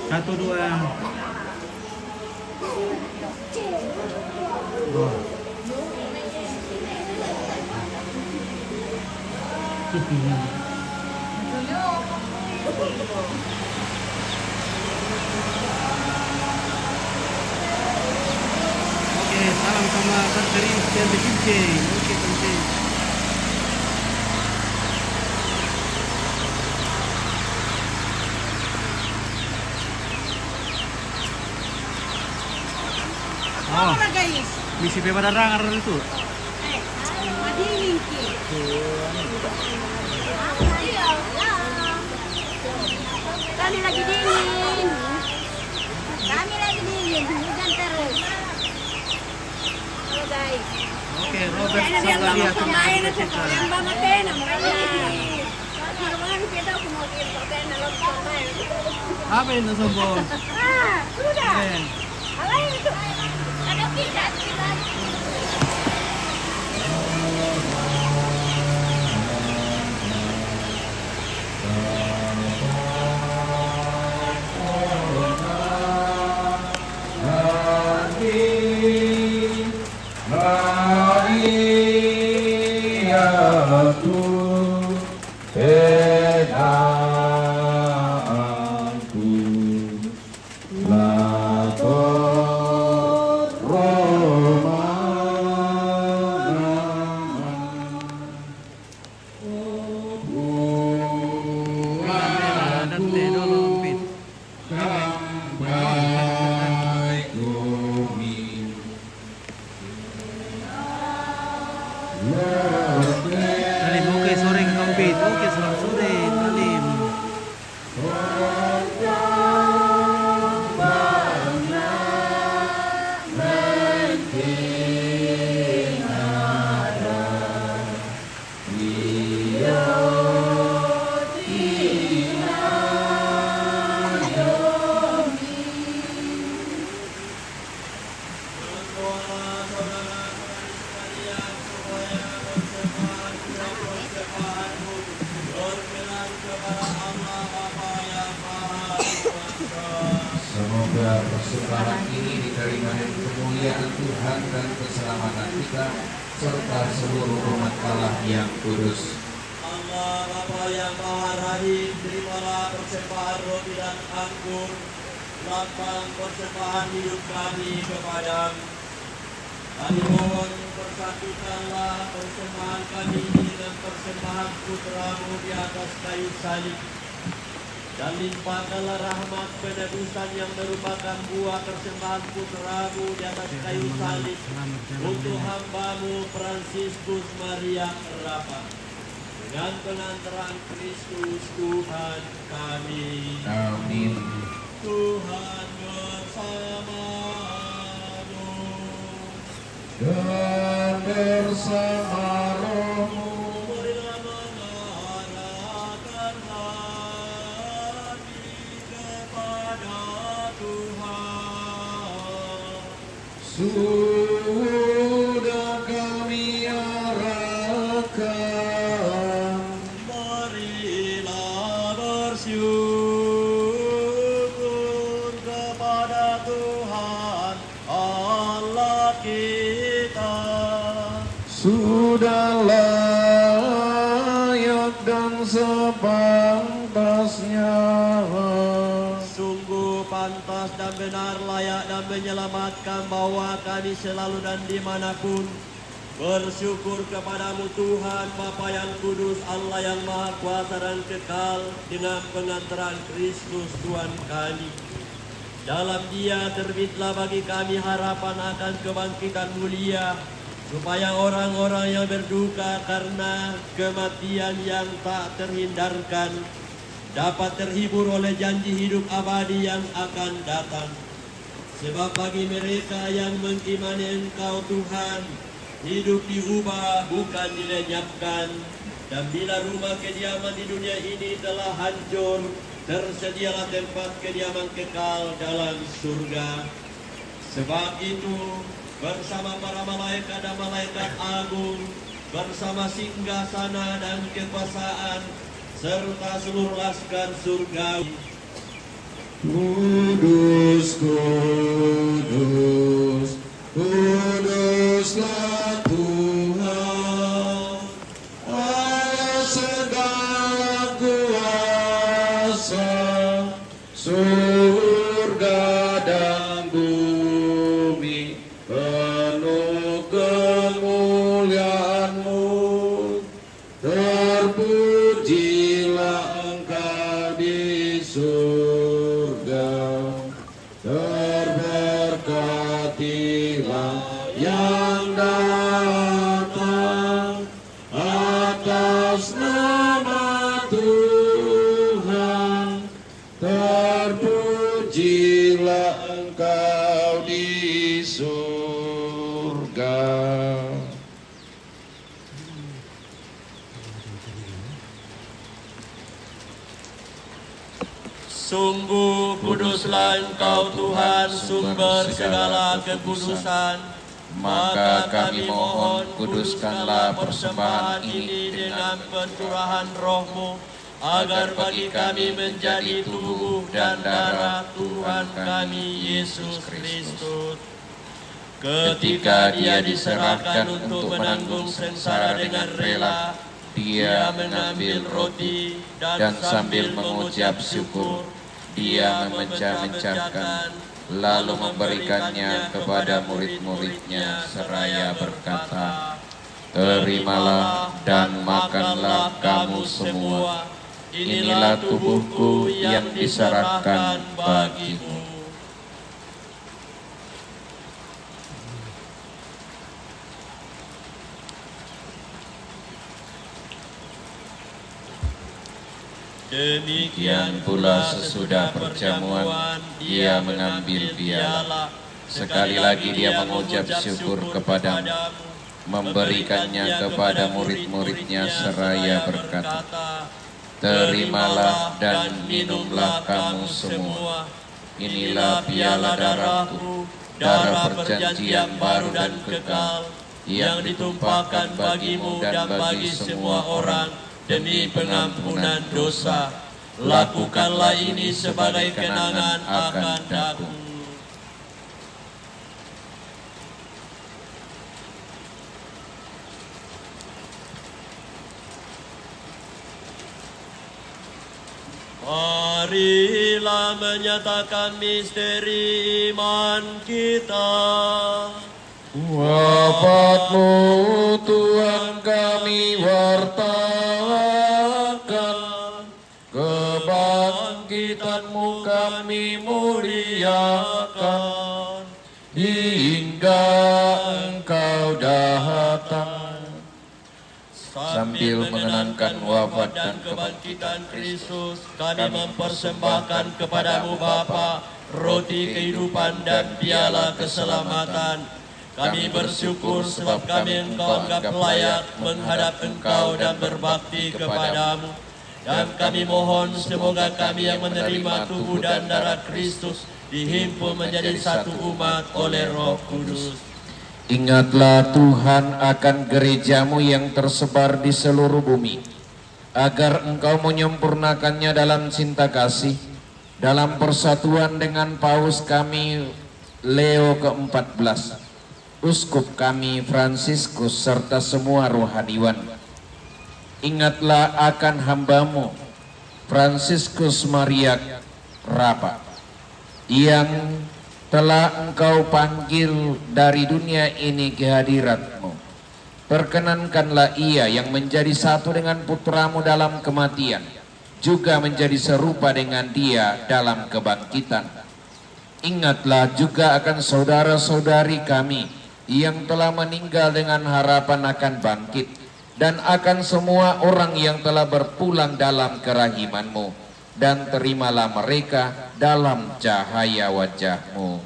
Satu, dua. Oke, salam sama Tante Rin, Tante Cince. Oke, Tante. Oh, guys. Misi pe badarang ada itu. Eh, madingin ki. Kami lagi dingin. Kami lagi dingin, hujan terus. Halo, guys. Oke, Robert Sanggalia. Pemain itu yang banget, eh, namanya. Apa yang sombong? Ah, sudah. Keren. Apa itu? Ada pindah, pindah. Talim, oke, sore ke Kampit. Oke, selamat sore, Talim. Semoga persembahan ini diterima dan kemuliaan Tuhan dan keselamatan kita serta seluruh umat Allah yang kudus. Allah Bapa yang Maha Rahim, terimalah persembahan roti dan anggur, lambang persembahan hidup kami kepadamu. Kami mohon, persatukanlah persembahan kami ini dengan persembahan Putramu di atas kayu salib. Dan limpahkanlah rahmat penebusan yang merupakan buah persembahan Putramu di atas kayu salib untuk hambamu Fransiskus Maria Rapa. Dengan pengantaran Kristus Tuhan kami. Amin. Tuhan bersamamu. Dan bersama rohmu. Marilah mengarahkan hati kepada Tuhan. Sudah kami arahkan. Marilah bersyukur kepada Tuhan Allah kita. Sudah layak dan sepantasnya. Sungguh pantas dan benar, layak dan menyelamatkan bahwa kami selalu dan dimanapun bersyukur kepadamu Tuhan, Bapa yang kudus, Allah yang maha kuasa dan kekal, dengan pengantaran Kristus Tuhan kami. Dalam Dia terbitlah bagi kami harapan akan kebangkitan mulia, supaya orang-orang yang berduka karena kematian yang tak terhindarkan dapat terhibur oleh janji hidup abadi yang akan datang. Sebab bagi mereka yang mengimani Engkau, Tuhan, hidup diubah, bukan dilenyapkan. Dan bila rumah kediaman di dunia ini telah hancur, tersedialah tempat kediaman kekal dalam surga. Sebab itu, bersama para malaikat dan malaikat agung, bersama singgasana dan kekuasaan, serta seluruh laskar surgawi. Kudus, kudus, kuduslah Tuhan, Allah segala kuasa, surga dan bumi penuh kemuliaan-Mu. Terpujilah Engkau di surga, terberkatilah Terpujilah Engkau di surga. Sungguh kuduslah Engkau, Tuhan, sumber segala kekudusan. Maka kami mohon, kuduskanlah persembahan ini dengan pencurahan Roh-Mu, agar bagi kami menjadi tubuh dan darah Tuhan kami, Yesus Kristus. Ketika Dia diserahkan untuk menanggung sengsara dengan rela, Dia mengambil roti dan sambil mengucap syukur, Dia memecah-mecahkan, lalu memberikannya kepada murid-muridnya seraya berkata, "Terimalah dan makanlah kamu semua. Inilah tubuhku yang diserahkan bagimu." Demikian pula sesudah perjamuan, Dia mengambil piala. Sekali lagi Dia mengucap syukur kepada-Mu, memberikannya kepada murid-muridnya seraya berkata, "Terimalah dan minumlah kamu semua. Inilah piala darah-Ku, darah perjanjian baru dan kekal, yang ditumpahkan bagimu dan bagi semua orang demi pengampunan dosa. Lakukanlah ini sebagai kenangan akan Aku." Marilah menyatakan misteri iman kita. Wafatmu, Tuhan, kami wartakan, kebangkitan-Mu kami muliakan, hingga Engkau datang. Sambil mengenangkan wafat dan kebangkitan Kristus, kami mempersembahkan kepada-Mu, Bapa, roti kehidupan dan piala keselamatan. Kami bersyukur sebab kami Engkau anggap layak menghadap Engkau dan berbakti kepada-Mu. Dan kami mohon, semoga kami yang menerima tubuh dan darah Kristus dihimpun menjadi satu umat oleh Roh Kudus. Ingatlah, Tuhan, akan gereja-Mu yang tersebar di seluruh bumi, agar Engkau menyempurnakannya dalam cinta kasih, dalam persatuan dengan Paus kami Leo keempat belas, Uskup kami Fransiskus, serta semua rohaniwan. Ingatlah akan hamba-Mu, Fransiskus Maria Rapa, yang telah Engkau panggil dari dunia ini ke hadirat-Mu. Perkenankanlah ia yang menjadi satu dengan Putra-Mu dalam kematian, juga menjadi serupa dengan Dia dalam kebangkitan. Ingatlah juga akan saudara-saudari kami yang telah meninggal dengan harapan akan bangkit, dan akan semua orang yang telah berpulang dalam kerahiman-Mu, dan terimalah mereka dalam cahaya wajah-Mu.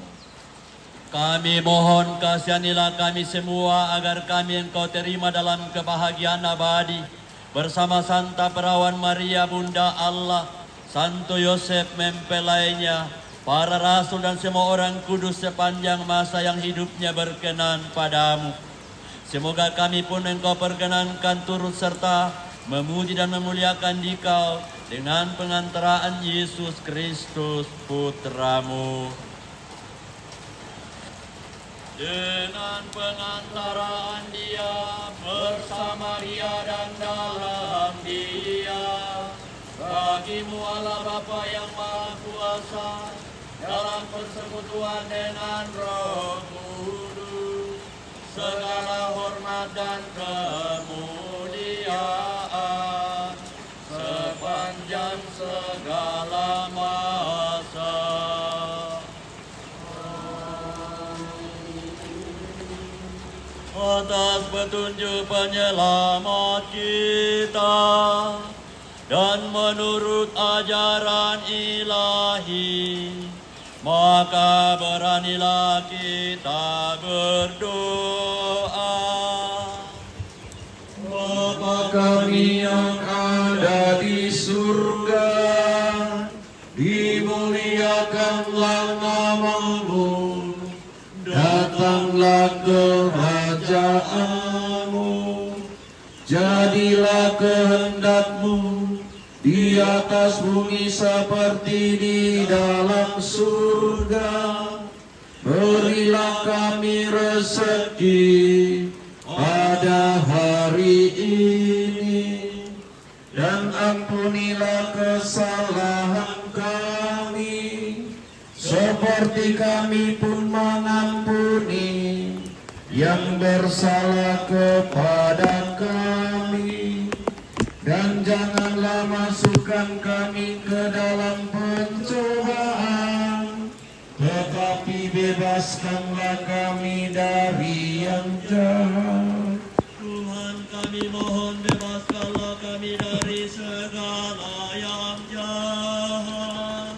Kami mohon, kasihanilah kami semua, agar kami Engkau terima dalam kebahagiaan abadi, bersama Santa Perawan Maria, Bunda Allah, Santo Yosef mempelainya, para rasul dan semua orang kudus sepanjang masa yang hidupnya berkenan pada-Mu. Semoga kami pun Engkau perkenankan turut serta memuji dan memuliakan Dikau dengan pengantaraan Yesus Kristus, Putra-Mu. Dengan pengantaraan Dia, bersama Dia, dan dalam Dia, bagi-Mu, Allah Bapa yang Maha Kuasa, dalam persekutuan dengan Roh Kudus, segala hormat dan kemuliaan sepanjang segala masa. Atas petunjuk Penyelamat kita dan menurut ajaran Ilahi, Maka beranilah kita berdoa. Bapa kami yang ada di surga, dimuliakanlah nama-Mu, datanglah kerajaan-Mu, jadilah kehendak-Mu di atas bumi seperti di dalam surga. Berilah kami rezeki pada hari ini, dan ampunilah kesalahan kami, seperti kami pun mengampuni yang bersalah kepada kami. Dan janganlah masukkan kami ke dalam pencobaan, tetapi bebaskanlah kami dari yang jahat. Tuhan, kami mohon, bebaskanlah kami dari segala yang jahat.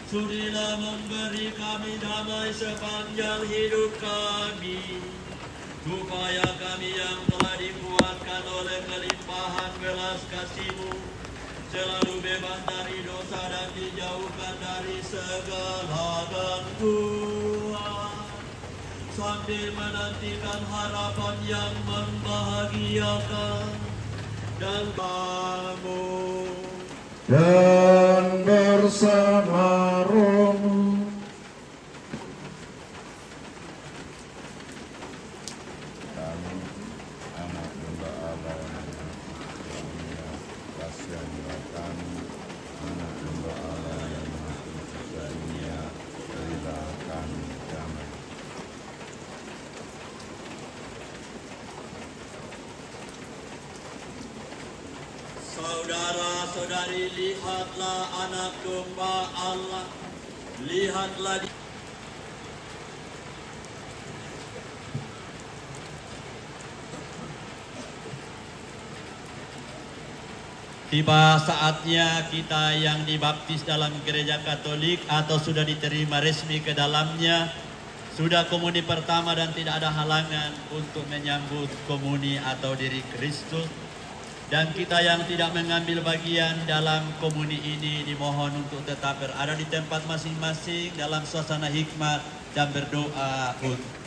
Sudahlah memberi kami damai sepanjang hidup kami, supaya kami yang telah dikuatkan oleh kelimpahan belas kasih-Mu, selalu bebas dari dosa dan dijauhkan dari segala gangguan, sambil menantikan harapan yang membahagiakan dan kamu. Dan bersama rohmu. Kami, anak domba Allah yang mati, kasihanilah kami. Anak domba Allah yang mati, kasihanilah, berilah kami damai. Saudara-saudari, lihatlah Anak Domba Allah. Lihatlah di Tiba saatnya kita yang dibaptis dalam gereja Katolik atau sudah diterima resmi ke dalamnya, sudah komuni pertama dan tidak ada halangan untuk menyambut komuni atau diri Kristus. Dan kita yang tidak mengambil bagian dalam komuni ini dimohon untuk tetap berada di tempat masing-masing dalam suasana hikmat dan berdoa untuk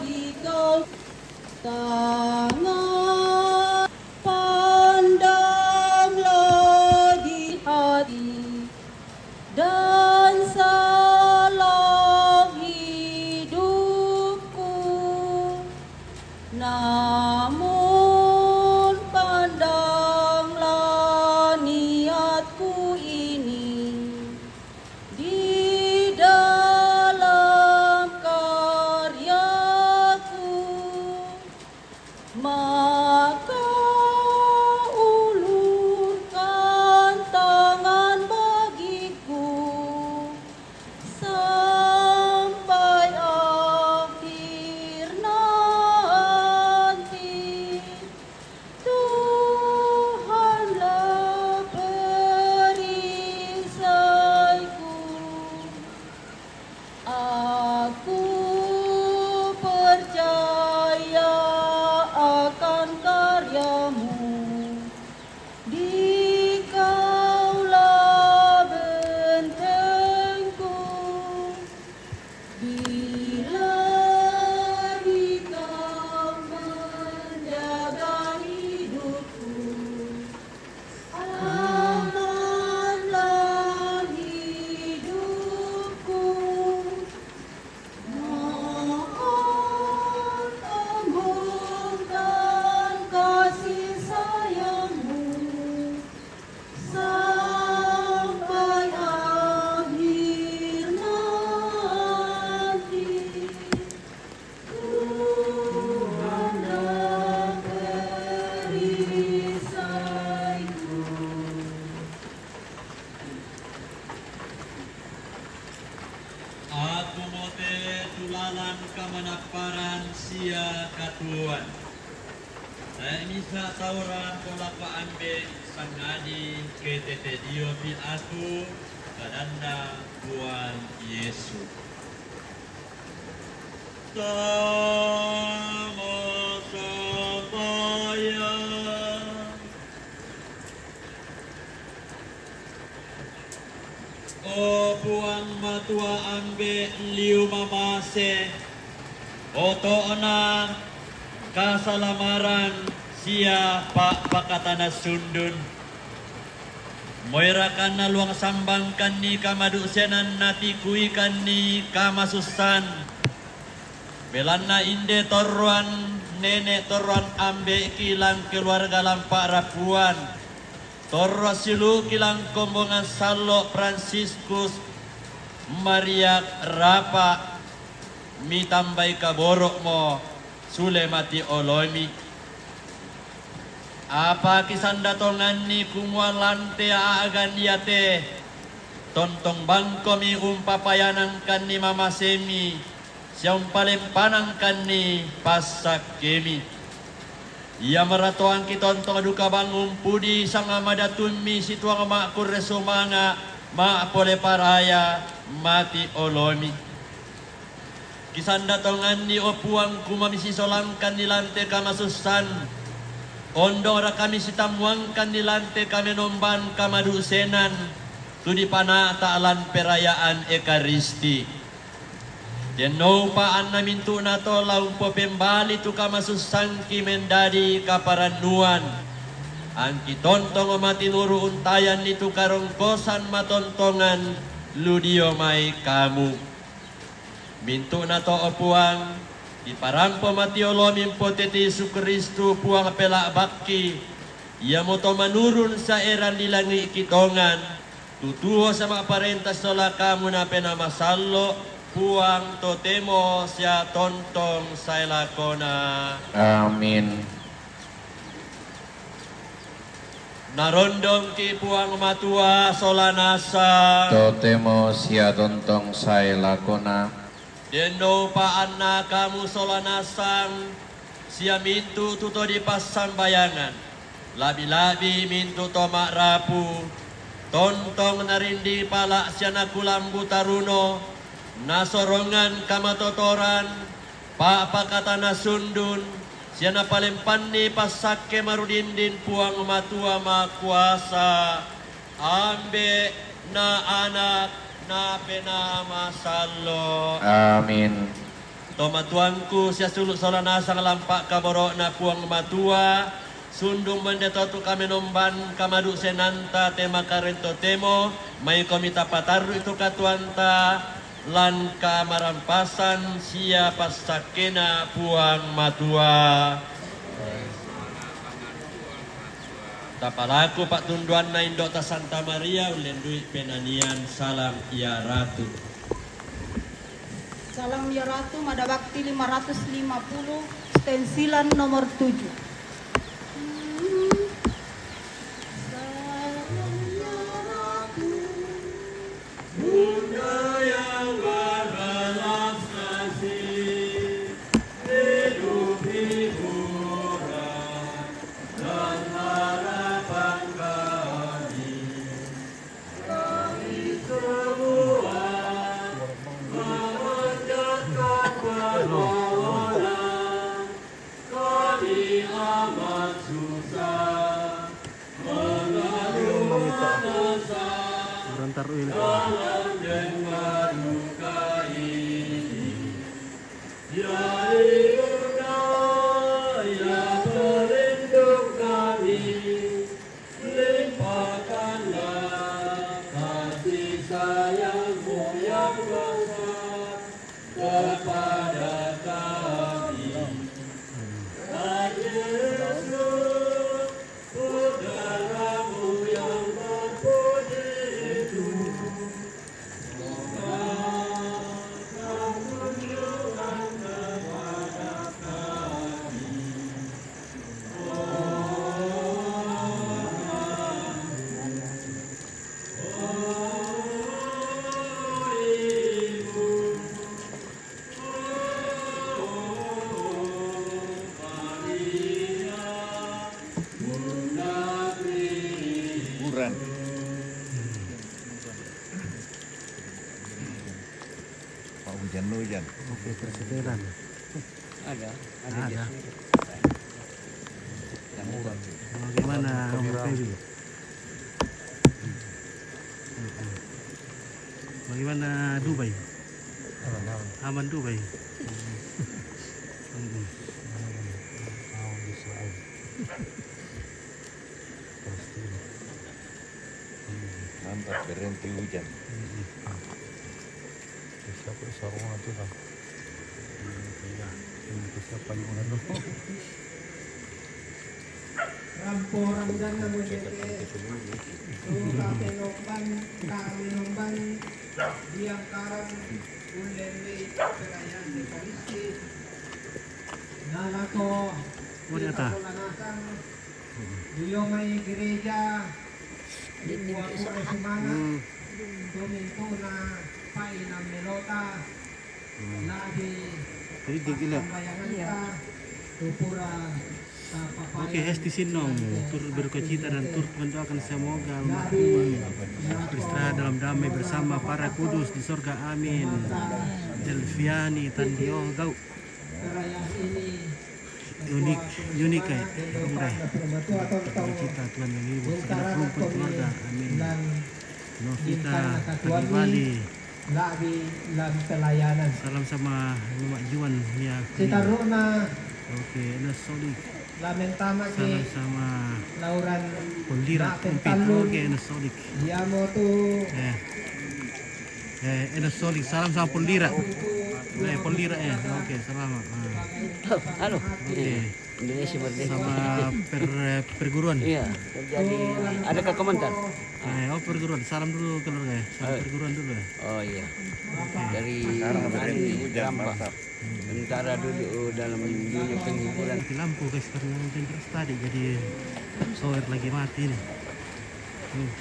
Di kau tangan, pandanglah di hati dan salah hidupku. Namun pandanglah niatku ini di dalam karyaku. Tulalan kamanapparan sia katuoan. Tae' misa' taoran to lako ambe' sangadi ke tete dio pi atu, kadanna Puang Yesu. Tama sambayang. O Puang Matua Ambe' liu mamase, oto'na, kasalamaran sia pa'pakatana sundun. Moi rakanna luang sambangkanni kamadusenan natikuikanni kamasussan. Belanna inde torroan nene' torroan ambe'ki lan keluarga lan pa'rapuan, torro siulu'ki lan kombongan sallo' Fransiskus Maria Rapa, mitambai kaboro'mo sule mati oloimi. Apa kisanda tonganni kumua lan te a'gan iate, tontong bangkomi umpapayanangkanni mamasemi sia umpalempanangkanni passakkemi. Ia maratoangki tontong duka bangung pudi sangamadatummi situang ma'kurre sumanga' ma'pole paraya mati oloimi. Kisanda tonganni, o Puang, kumua misisolangkanni lan te kamasussan, ondongra kami sitammuangkanni lan te kamenomban kamadusenan, tu dipana'ta lan perayaan Ekaristi. Tennoupa anna mintu'nato la umpopembali tu kamasussangki mendadi kaparannuan, angki tontong matinuru untayanni tu karongkosan matontongan lu dio mai kamu. Mintu'nato, o Puang, diparampo mati olomi umpotete Yesu Kristu Puang pela'bakki, iamoto manurun saeran lilangi'ki tongan, tu tuo sia ma'parenta sola kamu Napena Masallo', Puang totemo sia tontong sae lakona. Amin. Narondongki Puang Matua sola nasang. Totemo sia tontong sae lakona. Tennoupa anna kamu sola nasang, sia mintu' tu to dipassambayangan, la'bi-la'bi mintu' to ma'rapu, tontong narinding pala' sia nakulambu taruno, nasorongan kamatotoran, pa'pakatana sundun, sia napalempanni passakke marudindin Puang Matua Makuasa, Ambe', na Anak, na Penaa Masallo'. Amin. Tomatuangku sia sulu' sola nasang lan pa'kaboro'na Puang Matua, sundung mende to tu kamenomban kamadusenanta te makarento temo, maikomi tapatarru'i tu katuoanta, lan kamarampasan sia passakkena Puang Matua. Tapalaku pa'tunduanna Indo'ta Santa Maria, ullendui penanian Salam Ya Ratu. Salam Ya Ratu, Mada Bakti lima ratus lima puluh, stensilan nomor tujuh. Bunda yang berbelas kasih, hidup hiburan dan harapan kami. Kami semua memanjatkan permohonan, kami amat susah. Hujan-hujan. Oke, persetelan. Ada, ada. Ada. Dia. Yang murah. Bagaimana Om Feby? Bagaimana Dubai? Aman-aman. Aman Dubai? Mm-mm. Mau di Israel. Palestina. Mantap, berhenti hujan. Bisa kok sarungan tuh kan. Iya, ini bisa payungan dulu. Rampo ramdanna mojete, tu ka penombang, ka menombang, biang karang, ulen mei perayaan Ekaristi. Nalako Oh, di atas. Dio mai gereja, buah kure semangat, tu mintuna paina melota, lagi Jadi dia gila. Bayanganta, tu pura Oke, hesti sinong, tur berduka cita dan tur mendoakan semoga almarhum beristirahat dalam damai bersama para kudus di sorga. Amin. Delviani Tandio Gau. Unik, unik kayak orang deh. Berduka cita Tuhan menghibur segenap rumpun keluarga. Amin. Novita Tanibali. Lagi dalam pelayanan. Salam sama Mak Juan ya. Sitaruna Oke, Enos Solik. Lamentama Salam ki sama Lauran Pondira Maafin Kumpit. Talun. Oke, Enos Solik. Yamo tu Eh. Eh, Enos Solik. Salam sama Pondira. Eh, Pondira ya. Oke, selamat. Ah. Halo. Oke. Indonesia Merdeka. Sama per, perguruan. Iya, terjadi. Adakah komentar? Eh, oh, perguruan. Salam dulu keluarga ya. Salam Eh. Perguruan dulu ya. Oh iya. Dari Sekarang berhenti Andi hujan, Rambah. mantap. Sementara dulu dalam dunia penghiburan. Mati lampu guys karena hujan deras tadi jadi solar lagi mati nih. Hmm.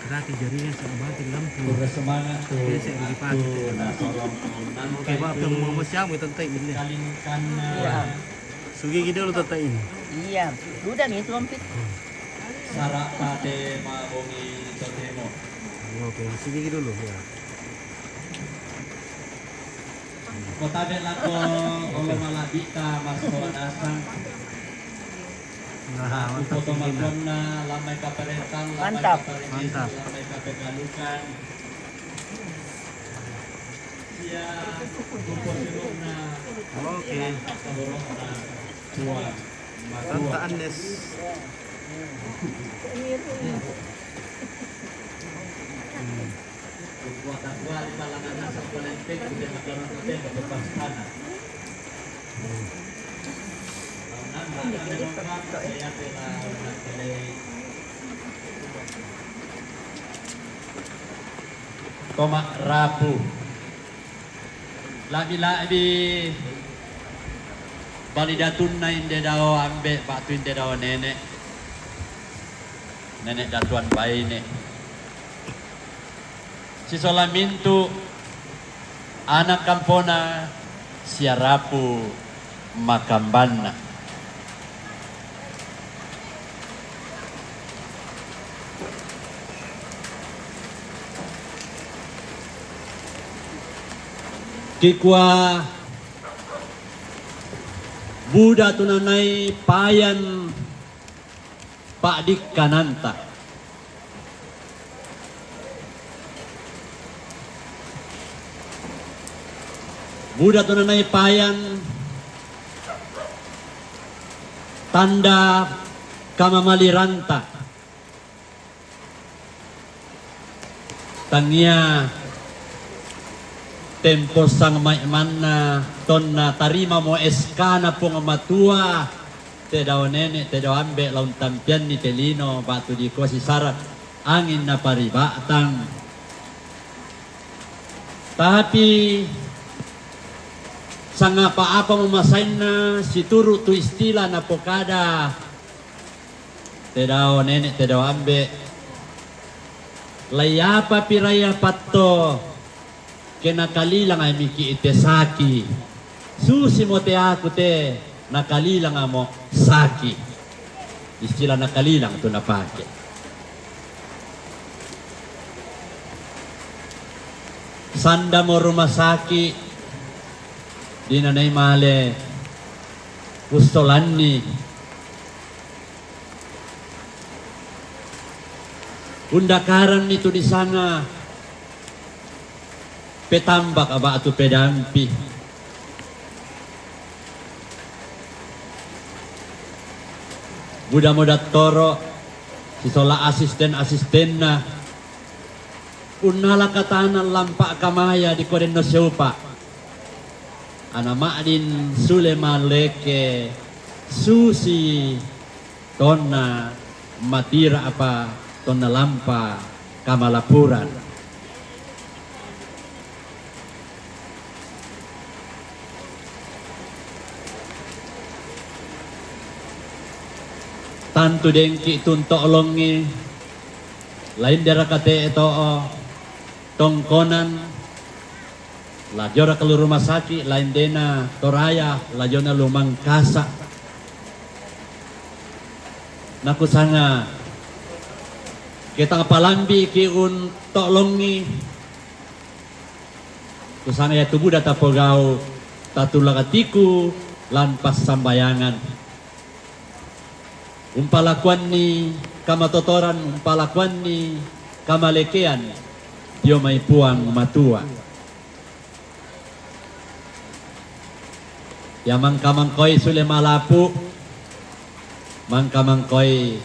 Berarti jaringan sama mati lampu. Pura semangat tu Biasa yang dipakai. tu na sorong tu Oke, Pak, yang mau siapa tentang ini? Kalingkan Sugi gede lu tentang ini. Iya, udah nih itu ompit. Sarata te mabongi totemo. Oke, sugi dulu ya. Kotabe lako olo malabita maso nasang. Nah, mantap Upoto ini. Madonna, lamai kaparentan, lamai Mantap. kaparentan, Mantap. Lamai kapegalukan. Sia upo siruna Oke. kaborona tua. Tante Anes. Kuat kuat di palangan asal paling pek, kita makan makan, kita pas tanah. Tomak rapu. Labi-labi bali datunna inde dao ambe batu inde dao nene. Nene datuan baine. Sisola mintu anak kampona sia rapu makambanna. Kikua buda tunanai payan pa'dikkananta. Buda tunanai payan tanda kamamaliranta. Tangia tempo sang maimanna tonna tarimamo S K-na Puang Matua, te dao nene, te dao ambe, laung tampianni te lino batu dikua sisara angin na pariba'tang. Tapi sangapa-apa mamasainna situru tu istilah napokada te dao nene, te dao ambe, laiapa piraya patto Ke nakalilang ami ki' te saki. Susi mo te aku te nakalilang amo saki. Istilah nakalilang tu napake. Sanda mo rumah saki, di nanai male ustolanni. Undakaran ni tu di sana petambak aba tu pedampi. Buda mo dattoro sisola asisten-asistenna. Unnala katanan lampa kamaya di kodenno seupa. Ana ma'din sule maleke susi tonna matira apa tonna lampa kamalapuran. Tantu dengki tunto longi lain dera kate to'o tongkonan. Lajora kalu rumah sakit lain dena Toraya, lajona lumangkasa. Nakusanga ketang palambi ki un tolongi. Kusanga ya tubuda tapogau tatulakatiku lan passambayangan. Umpalakuanni kamatotoran, umpalakuanni kamalekean dio mai Puang Matua. Ya mangka-mangkoi sule malapu, mangka-mangkoi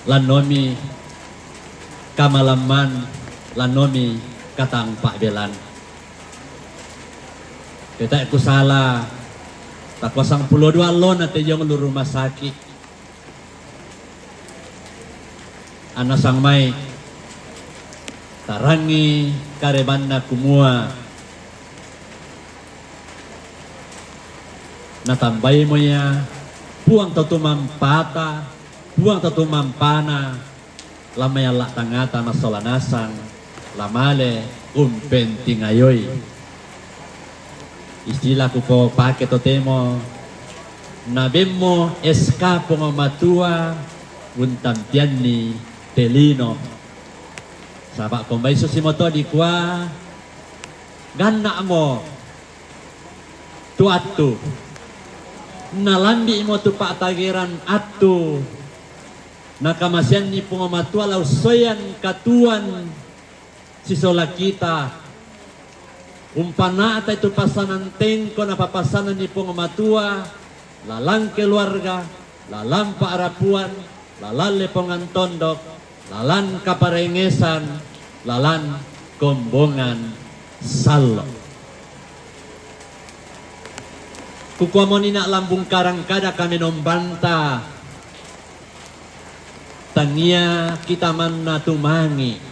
lannomi kamalamman, lannomi katang pa'belan. Petae kusala, takua sangpulo dua allona te jong lu rumah sakit. Anna sang mai tarangi karebanna kumua natambai mo ia Puang to tumampata, Puang to tumampana, la mai alla tangata massola nasang, la male umpentingayoi. Istilah kupopake totemo, nabemmo S K Puang Matua untampianni te lino. Saba' kombai susi moto dikua, ganna'mo tu attu, nalambi'mo tu pa'tageran attu, nakamaseanni Puang Matua la ussoyan katuoan sisola kita. Umpana'tai tu passanan tengko napapassananni Puang Matua, lalang keluarga, lalang pa'rapuan, lalang lepongan tondok, lalang kaparengesan, lalang kombongan sallo. Kukuamoni na' lambung karangkada kamenombanta, tangia kita manna tumangi,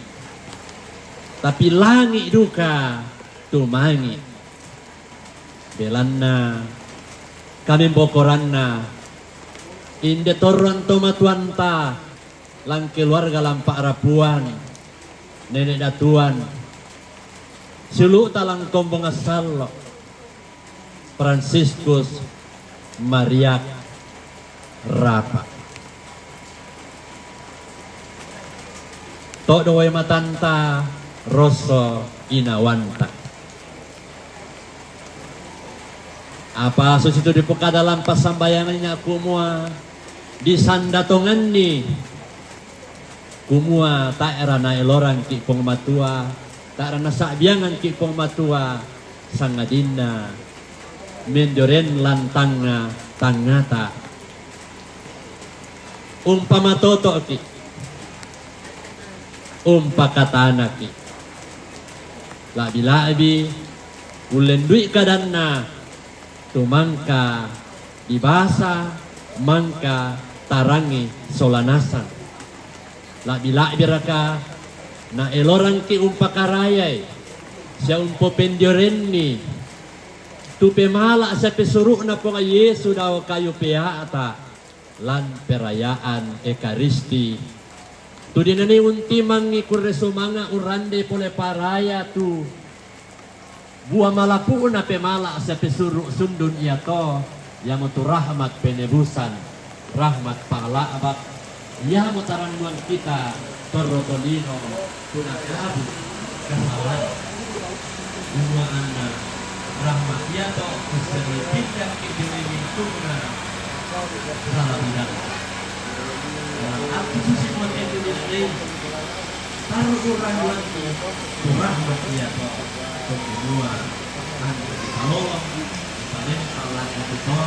tapi langi duka tumangi. Belanna kamembokoranna inde torroan tomatuanta, lang keluarga, lang pa'rapuan, nene' datuan, siulu'ta lang kombongan sallo. Franciscus Mariak Rapa. Todo wae matanta rosso inawanta. Apa susitu dipokada lampa sambayanganna kumua, disanda tonganni kumua, tae'ra naelorangki' Puang Matua, tae'ra nasa'biangangki' Puang Matua, sangadinna menjoren lantangnga tangngata. Umpamatoto'ki', umpakatanaki', la'bi-la'bi ullendui kadanna, tu mangka dibasa, mangka tarangi sola nasang. La'bi-la'biraka naelorangki' umpakarayai sia umpopendiorenni tu pemala' sia pesuru'na Puang Yesu dao kayu pea'ta lan perayaan Ekaristi, Tu dinani untimangi kurre sumanga' urrandei pole paraya tu bua malapu'na pemala' sia pesuru' sundun iato, iamotu rahmat penebusan, rahmat pangla'bak, iamo tarannuang kita torro tolino tu nagabu kasalan. Dua anna rahmat iato, usseri pinda ki demi mintu'na sala bidang. Dalam arti susi mote tu didei, taru urang wanti tu rahmat iato, kumua antu sikalolong, paling salah satu to,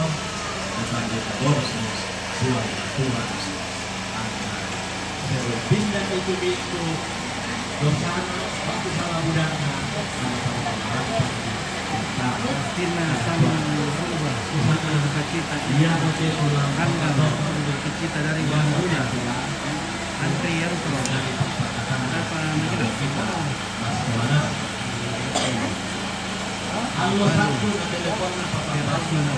datang di tabormu, Tuhan, Tuhan. Anna seru pinda itu bintu, dosana, waktu salah budakna, anna sama-sama. Tina sama merubah susana cita, ia mote tulang kandang, cita dari yang muda. Antri yang pro. Apa negeri? Allo satu na telepon na papapasuna.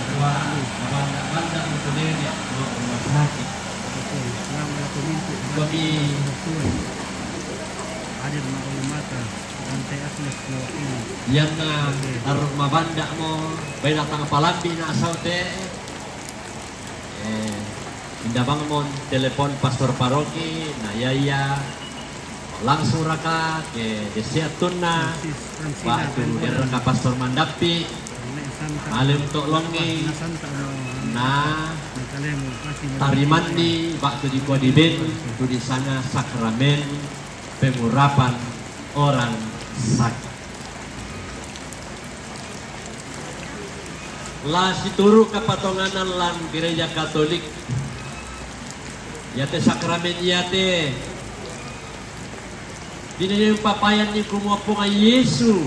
Banda-banda untuk nenek, mau rumah sakit. Kami hadir ma'ulu mata. Ianna tarru mabanda'mo, bai datang palambi na saute. Eh, inda bangmo telepon pastor paroki, na iya-iya langsung raka ke desi attunna, waktu derraka pastor mandappi, malem to longi, na tarimanni waktu dikua diben, tu disanga sakramen pengurapan orang sakit. La situru' kapatonganan lan Gereja Katolik, iate sakramen iate dinai umpapayanni kumua Puang Yesu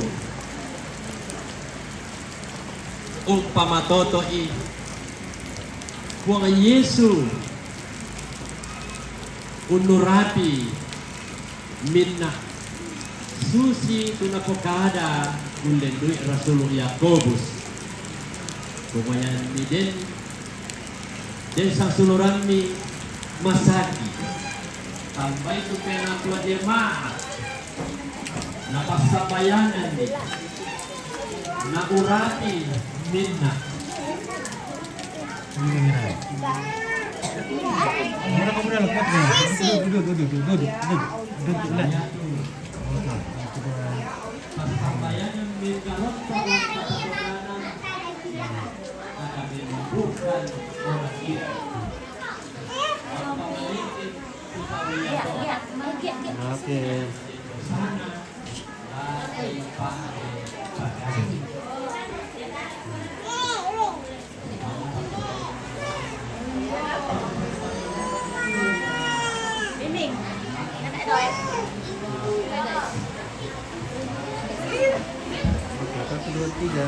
umpamatoto'i, Puang Yesu unnurapi minna', susi tu napokada ullendui Rasulu Yakobus. Kumua ianni den, den sasulurammi masaki, tambai tu penatua jemaat, napassambayanganni, naurapi minna'. Oke. Oke, satu, dua, tiga.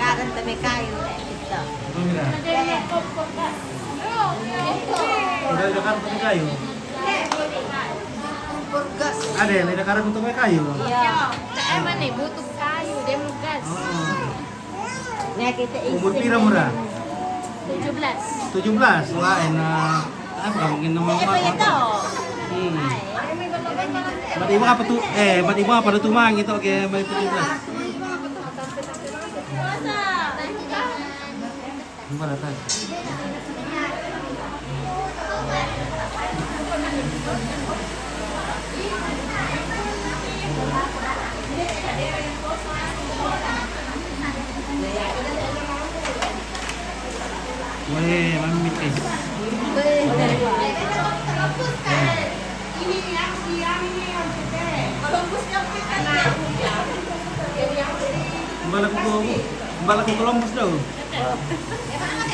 Ada kayu, kayak gitu. Udah ada kartu kayu? Ada, ada kartu kayu? Iya. Cak Eman nih butuh kayu, dia mau gas. Oh. Umur pira mura? Tujuh belas. Tujuh belas? Wah, enak. Apa mungkin nama? Eh, apa? Hmm. Berarti ibu apa tuh? Eh, berarti ibu apa tuh mang gitu? Oke, baik tujuh belas. Gimana tadi? Weh, mami tes. Mbala ku, mbala ku Columbus dahu.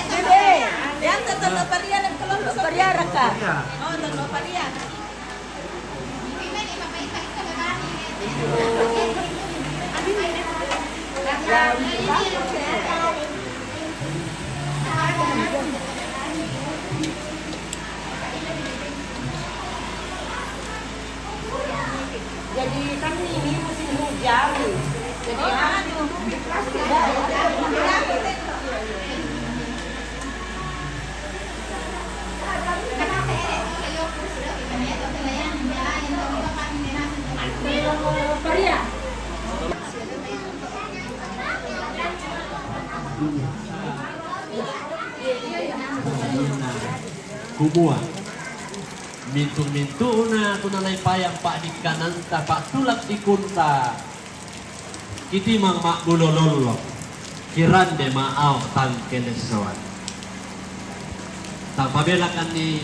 Bebe, yang tetap Paria dan Columbus. Paria raka. Iya. Oh, tetap Paria. Jadi kan ini musim hujan. Jadi, oh, anu, di plastik. Ya, ya. Kumua, mintu'-mintu'na tu nalai payang pa'dikkananta, pa'tulak dikunta, kitimang ma'bulo lollo, kirande ma'ao tangkelessoan. Tapabelakanni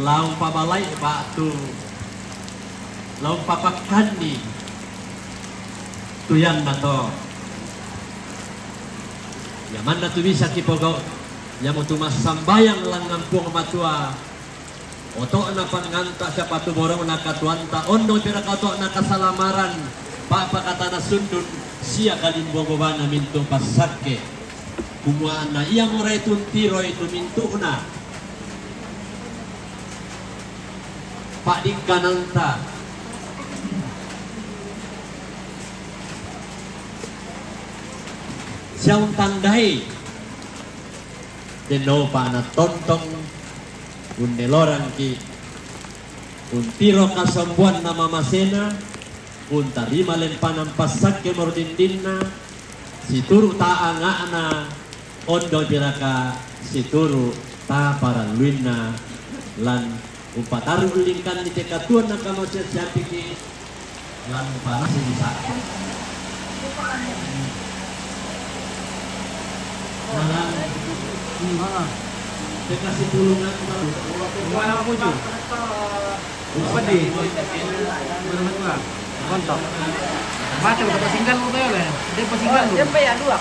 la umpabalai ba'tu la umpapakkanni tu iannato. Iamanna tu bisa kipogau', iamotu massambayang langngan Puang Matua, oto'na panganta siapa tu borongna katuoanta, ondong piraka oto'na kasalamaran, pa'pakatana sundun, sia kalimbuang bobana mintu' passakke. Kumua anna iamo rai tuntiroi tu mintu'na pa'dikkananta. Sia untandai, dennopa natontong, unnelorangki', untiro kasombuanna mamasena, untarima lempanan passakke mordindinna, situru' taanga'na, ondong piraka situru' taparalluinna, lan umpatarru' lingkanni te katuoanna kamasiang siampiki, lan umparasai sakke. Nalang te kasipulungan. Mana puju? Peddi. Mana puju? Kontok. Mate udah pasinggal lu, Bel, ya? Dia pasinggal lu. Dia apa ya, dua?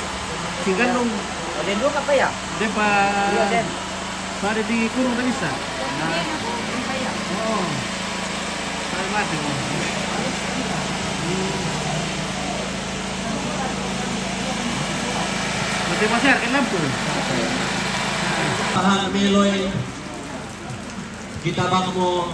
Singgal lu. Oh, dia dua apa ya? Dia pa- Iya, Den. Pada dikurung tak bisa. Nah. Oh. Pada mati. Hmm. Mati masih harga lampu. Pahal meloi. Kita bang mo